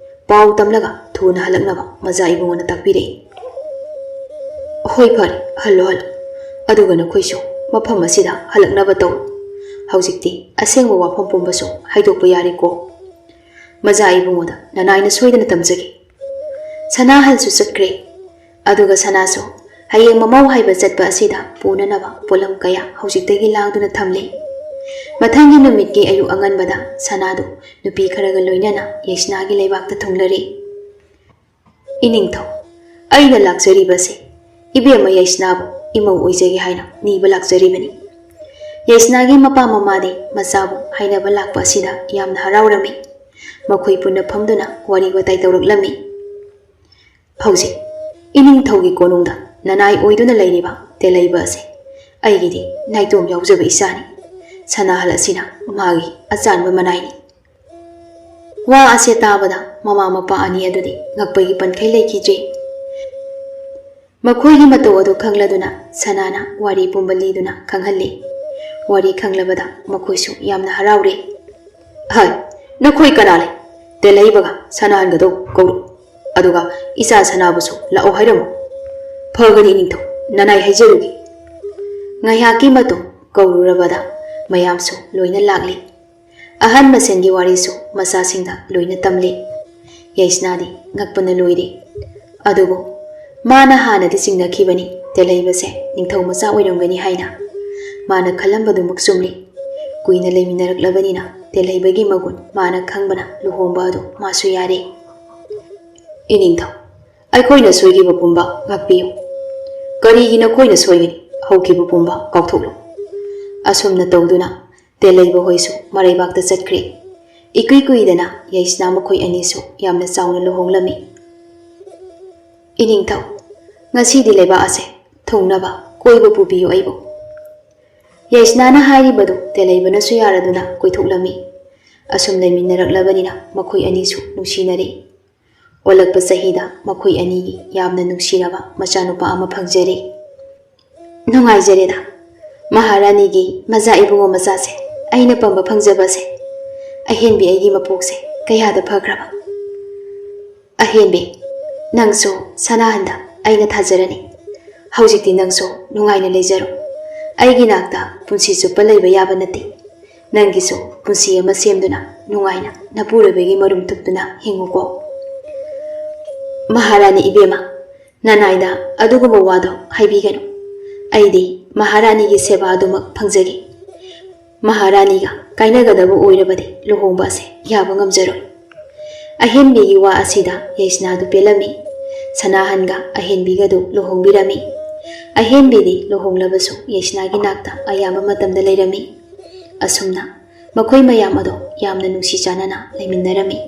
ꯄꯥꯎ ꯇꯝꯂꯒ ꯊꯨꯅ ꯍꯜꯂꯛꯅꯕ ꯃꯖꯥ ꯏꯕꯨꯡꯉꯣꯅ ꯇꯥꯛꯄꯤꯔꯛꯏ꯫ ꯍꯣꯏ, ꯐꯔꯦ, ꯍꯜꯂꯣ, ꯍꯜꯂꯣ꯫ ꯑꯗꯨꯒ ꯅꯈꯣꯏꯁꯨ ꯃꯐꯝ ꯑꯁꯤꯗ ꯍꯜꯂꯛꯅꯕ ꯇꯧ꯫ ꯍꯧꯖꯤꯛꯇꯤ ꯑꯁꯦꯡꯕ ꯋꯥꯐꯝ ꯄꯨꯝꯕꯁꯨ ꯍꯥꯏꯗꯣꯛꯄ ꯌꯥꯔꯦꯀꯣ꯫ ꯃꯖꯥ ꯏꯕꯨꯡꯉꯣꯗ ꯅꯅꯥꯏꯅ ꯁꯣꯏꯗꯅ ꯇꯝꯖꯒꯦ꯫ ꯁꯅꯥꯍꯜꯁꯨ ꯆꯠꯈ꯭ꯔꯦ꯫ ꯑꯗꯨꯒ ꯁꯅꯥꯁꯨ ꯍꯌꯦꯡ ꯃꯃꯧ ꯍꯥꯏꯕ ꯆꯠꯄ ꯑꯁꯤꯗ ꯄꯨꯅꯅꯕ ꯄꯣꯠꯂꯝ ꯀꯌꯥ ꯍꯧꯖꯤꯛꯇꯒꯤ ꯂꯥꯡꯗꯨꯅ ꯊꯝꯂꯤ꯫ ꯃꯊꯪꯒꯤ ꯅꯨꯃꯤꯠꯀꯤ ꯑꯌꯨꯛ ꯑꯉꯟꯕꯗ ꯁꯅꯥꯗꯨ ꯅꯨꯄꯤ ꯈꯔꯒ ꯂꯣꯏꯅꯅ ꯌꯩꯁꯅꯥꯒꯤ ꯂꯩꯕꯥꯛꯇ ꯊꯨꯡꯂꯔꯦ꯫ ꯏꯅꯤꯡꯊꯧ, ꯑꯩꯅ ꯂꯥꯛꯆꯔꯤꯕꯁꯦ ꯏꯕꯦꯝꯃ ꯌꯩꯁꯅꯥꯕꯨ ꯏꯃꯧ ꯑꯣꯏꯖꯒꯦ ꯍꯥꯏꯅ ꯅꯤꯕ ꯂꯥꯛꯆꯔꯤꯕꯅꯤ꯫ ꯌꯩꯁꯅꯥꯒꯤ ꯃꯄꯥ ꯃꯃꯥꯗꯤ ꯃꯆꯥꯕꯨ ꯍꯥꯏꯅꯕ ꯂꯥꯛꯄ ꯑꯁꯤꯗ ꯌꯥꯝꯅ ꯍꯔꯥꯎꯔꯝꯃꯤ꯫ ꯃꯈꯣꯏ ꯄꯨꯟꯅ ꯐꯝꯗꯨꯅ ꯋꯥꯔꯤ ꯋꯥꯇꯥꯏ ꯇꯧꯔꯛꯂꯝꯃꯤ꯫ ꯍꯧꯖꯤꯛ ꯏꯅꯤꯡꯊꯧꯒꯤ ꯀꯣꯅꯨꯡꯗ ꯅꯅꯥꯏ ꯑꯣꯏꯗꯨꯅ ꯂꯩꯔꯤꯕ ꯇꯦꯂꯩꯕ ꯑꯁꯦ ꯑꯩꯒꯤꯗꯤ ꯅꯥꯏꯇꯣꯝ ꯌꯥꯎꯖꯕ ꯏꯆꯥꯅꯤ꯫ ꯁꯅꯥꯍꯜ ꯑꯁꯤꯅ ꯃꯥꯒꯤ ꯑꯆꯥꯟꯕ ꯃꯅꯥꯏꯅꯤ꯫ ꯋꯥ ꯑꯁꯦ ꯇꯥꯕꯗ ꯃꯃꯥ ꯃꯄꯥ ꯑꯅꯤ ꯑꯗꯨꯗꯤ ꯉꯛꯄꯒꯤ ꯄꯟꯈꯩ ꯂꯩꯈꯤꯗ꯭ꯔꯦ꯫ ꯃꯈꯣꯏꯒꯤ ꯃꯇꯧ ꯑꯗꯨ ꯈꯪꯂꯗꯨꯅ ꯁꯅꯥꯅ ꯋꯥꯔꯤ ꯄꯨꯝꯕ ꯂꯤꯗꯨꯅ ꯈꯪꯍꯜꯂꯤ꯫ ꯋꯥꯔꯤ ꯈꯪꯂꯕꯗ ꯃꯈꯣꯏꯁꯨ ꯌꯥꯝꯅ ꯍꯔꯥꯎꯔꯦ꯫ ꯍꯥꯏ, ꯅꯈꯣꯏ ꯀꯅꯥ ꯂꯩ? ꯇꯦꯂꯩꯕꯒ ꯁꯅꯥꯍꯟꯒꯗꯧ ꯀꯧꯔꯨ꯫ ꯑꯗꯨꯒ ꯏꯆꯥ ꯁꯅꯥꯕꯨꯁꯨ ꯂꯥꯛꯑꯣ ꯍꯥꯏꯔꯝꯃꯨ꯫ ꯐꯒꯅꯤ ꯏꯅꯤꯡꯊꯧ, ꯅꯅꯥꯏ ꯍꯥꯏꯖꯔꯨꯒꯦ꯫ ꯉꯥꯏꯍꯥꯛꯀꯤ ꯃꯇꯨꯡ ꯀꯧꯔꯨꯔꯕꯗ ꯃꯌꯥꯝꯁꯨ ꯂꯣꯏꯅ ꯂꯥꯛꯂꯤ꯫ ꯑꯍꯟ ꯃꯁꯦꯟꯒꯤ ꯋꯥꯔꯤꯁꯨ ꯃꯆꯥꯁꯤꯡꯗ ꯂꯣꯏꯅ ꯇꯝꯂꯤ꯫ ꯌꯩꯁꯅꯥꯗꯤ ꯉꯛꯄꯅ ꯂꯣꯏꯔꯦ꯫ ꯑꯗꯨꯕꯨ ꯃꯥꯅ ꯍꯥꯟꯅꯗꯤ ꯆꯤꯡꯅꯈꯤꯕꯅꯤ ꯇꯦꯂꯩꯕꯁꯦ ꯅꯤꯡꯊꯧ ꯃꯆꯥ ꯑꯣꯏꯔꯝꯒꯅꯤ ꯍꯥꯏꯅ꯫ ꯃꯥꯅ ꯈꯜꯂꯝꯕꯗꯨꯃꯛ ꯆꯨꯝꯂꯤ꯫ ꯀꯨꯏꯅ ꯂꯩꯃꯤꯟꯅꯔꯛꯂꯕꯅꯤꯅ ꯇꯦꯂꯩꯕꯒꯤ ꯃꯒꯨꯟ ꯃꯥꯅ ꯈꯪꯕꯅ ꯂꯨꯍꯣꯡꯕ ꯑꯗꯨ ꯃꯥꯁꯨ ꯌꯥꯔꯦ꯫ ꯏꯅꯤꯡꯊꯧ, ꯑꯩꯈꯣꯏꯅ ꯁꯣꯏꯈꯤꯕ ꯄꯨꯝꯕ ꯉꯥꯛꯄꯤꯌꯨ꯫ ꯀꯔꯤꯒꯤ ꯅꯈꯣꯏꯅ ꯁꯣꯏꯒꯅꯤ? ꯍꯧꯈꯤꯕ ꯄꯨꯝꯕ ꯀꯥꯎꯊꯣꯛꯂꯨ꯫ ꯑꯁꯨꯝꯅ ꯇꯧꯗꯨꯅ ꯇꯦꯂꯩꯕ ꯍꯣꯏꯁꯨ ꯃꯔꯩꯕꯥꯛꯇ ꯆꯠꯈ꯭ꯔꯦ꯫ ꯏꯀꯨꯏ ꯀꯨꯏꯗꯅ ꯌꯩꯁꯅꯥ ꯃꯈꯣꯏ ꯑꯅꯤꯁꯨ ꯌꯥꯝꯅ ꯆꯥꯎꯅ ꯂꯨꯍꯣꯡꯂꯝꯃꯤ꯫ ꯏꯅꯤꯡꯊꯧ, ꯉꯁꯤꯗꯤ ꯂꯩꯕꯥꯛ ꯑꯁꯦ ꯊꯨꯡꯅꯕ ꯀꯣꯏꯕ ꯄꯨꯕꯤꯌꯨ ꯑꯩꯕꯨ꯫ ꯌꯩꯁꯅꯥꯅ ꯍꯥꯏꯔꯤꯕꯗꯨ ꯇꯦꯂꯩꯕꯅꯁꯨ ꯌꯥꯔꯗꯨꯅ ꯀꯣꯏꯊꯣꯛꯂꯝꯃꯤ꯫ ꯑꯁꯨꯝ ꯂꯩꯃꯤꯟꯅꯔꯛꯂꯕꯅꯤꯅ ꯃꯈꯣꯏ ꯑꯅꯤꯁꯨ ꯅꯨꯡꯁꯤꯅꯔꯦ꯫ ꯑꯣꯜꯂꯛꯄ ꯆꯍꯤꯗ ꯃꯈꯣꯏ ꯑꯅꯤꯒꯤ ꯌꯥꯝꯅ ꯅꯨꯡꯁꯤꯔꯕ ꯃꯆꯥꯅꯨꯄꯥ ꯑꯃ ꯐꯪꯖꯔꯦ꯫ ꯅꯨꯡꯉꯥꯏꯖꯔꯦꯗ, ꯃꯍꯥꯔꯥꯅꯤꯒꯤ ꯃꯆꯥ ꯏꯕꯨꯡꯉꯣ ꯃꯆꯥꯁꯦ, ꯑꯩꯅ ꯄꯝꯕ ꯐꯪꯖꯕꯁꯦ꯫ ꯑꯍꯦꯟꯕꯤ ꯑꯩꯒꯤ ꯃꯄꯣꯛꯁꯦ ꯀꯌꯥꯗ ꯐꯈ꯭ꯔꯕ꯫ ꯑꯍꯦꯟꯕꯤ, ꯅꯪꯁꯨ ꯁꯅꯥꯍꯟꯗ ꯑꯩꯅ ꯊꯥꯖꯔꯅꯤ꯫ ꯍꯧꯖꯤꯛꯇꯤ ꯅꯪꯁꯨ ꯅꯨꯡꯉꯥꯏꯅ ꯂꯩꯖꯔꯣ꯫ ꯑꯩꯒꯤ ꯅꯥꯛꯇ ꯄꯨꯟꯁꯤ ꯆꯨꯞꯄ ꯂꯩꯕ ꯌꯥꯕ ꯅꯠꯇꯦ꯫ ꯅꯪꯒꯤꯁꯨ ꯄꯨꯟꯁꯤ ꯑꯃ ꯁꯦꯝꯗꯨꯅ ꯅꯨꯡꯉꯥꯏꯅ ꯅꯄꯨꯔꯣꯏꯕꯒꯤ ꯃꯔꯨꯝ ꯊꯨꯞꯇꯨꯅ ꯍꯤꯡꯉꯨꯀꯣ꯫ ꯃꯍꯥꯔꯥꯅꯤ ꯏꯕꯦꯝꯃ, ꯅꯅꯥꯏꯗ ꯑꯗꯨꯒꯨꯝꯕ ꯋꯥꯗꯣ ꯍꯥꯏꯕꯤꯒꯅꯨ꯫ ꯑꯩꯗꯤ ꯃꯍꯥꯔꯥꯅꯤꯒꯤ ꯁꯦꯕꯥ ꯑꯗꯨꯃꯛ ꯐꯪꯖꯒꯦ꯫ ꯃꯍꯥꯔꯥꯅꯤꯒ ꯀꯥꯏꯅꯒꯗꯕ ꯑꯣꯏꯔꯕꯗꯤ ꯂꯨꯍꯣꯡꯕ ꯑꯁꯦ ꯌꯥꯕ ꯉꯝꯖꯔꯣꯏ꯫ ꯑꯍꯦꯟꯕꯤꯒꯤ ꯋꯥ ꯑꯁꯤꯗ ꯌꯥꯏꯁꯅꯥꯗꯨ ꯄꯦꯜꯂꯝꯃꯤ꯫ ꯁꯅꯥꯍꯟꯒ ꯑꯍꯦꯟꯕꯤꯒꯗꯨ ꯂꯨꯍꯣꯡꯕꯤꯔꯝꯃꯤ꯫ ꯑꯍꯦꯟꯕꯤꯗꯤ ꯂꯨꯍꯣꯡꯂꯕꯁꯨ ꯌꯥꯏꯁꯅꯥꯒꯤ ꯅꯥꯛꯇ ꯑꯌꯥꯝꯕ ꯃꯇꯝꯗ ꯂꯩꯔꯝꯃꯤ꯫ ꯑꯁꯨꯝꯅ ꯃꯈꯣꯏ ꯃꯌꯥꯝ ꯑꯗꯣ ꯌꯥꯝꯅ ꯅꯨꯡꯁꯤ ꯆꯥꯟꯅꯅ ꯂꯩꯃꯤꯟꯅꯔꯝꯃꯤ꯫